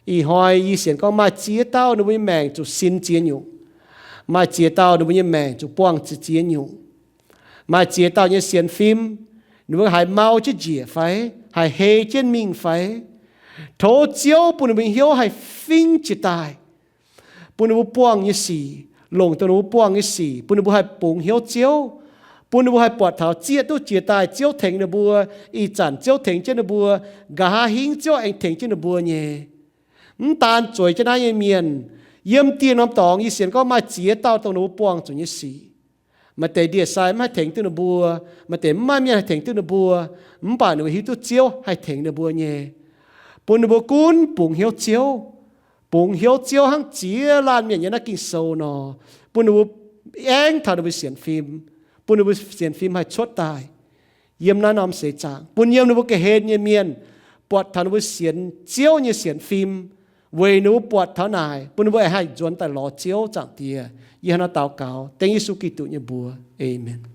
Ih hnoi yie sienx gorngv maaih ziex dauh ninh mbuo nyei maengc zuqc sin ziex nyungc. Maaih ziex dauh ninh mbuo nyei maengc zuqc buangh ziex nyungc. Maaih ziex dauh nyei sienx fim, ninh mbuo haih mau jienv njiec fai haih hei jienv mingh fai. Tov Ziouv bun ninh mbuo nyei hnyouv haih fingx jiez daaih, bun ninh mbuo buangh nyei sic longc dongh ninh mbuo buangh nyei sic, bun ninh mbuo haih bungx hnyouv Ziouv, bun ninh mbuo haih buatc taux zieqv duqv jiez daaih Ziouv tengx ninh mbuo, ih zanc Ziouv tengx jienv ninh mbuo, nqa'haav hingv Ziouv aengx tengx jienv ninh mbuo nyei. Mv daan zueiz jienv naaiv nyei mienh, yiem dieh norm dorngx yie sienx gorngv maaih ziex dauh dongh ninh mbuo buangh zuqc nyei sic. Maaih deix ndie-sai mv haih tengx duqv ninh mbuo, maaih deix mv maaih mienh haih tengx duqv ninh mbuo, mv baac ninh mbuo hiuv duqv Ziouv haih tengx ninh mbuo nyei. Bun ninh mbuo gunv bungx hnyouv Ziouv, bungx hnyouv Ziouv hnangv ziex laanh mienh yiem naaiv Ging-Sou nor, bun ninh mbuo aengx taux ninh mbuo sienx fim, bun ninh mbuo sienx fim haih cuotv daaih yiem naaiv norm seix zaangc, bun yiem ninh mbuo ga'hlen nyei mienh buatc taux ninh mbuo sienx Ziouv nyei sienx fim, weic ninh mbuo buatc taux naaic, bun ninh mbuo aengx haih nzuonx daaih lorz Ziouv. Zaangc Diex, yie hnangv naaiv daux gaux dengv Yesu Giduc nyei mbuox. Aamen.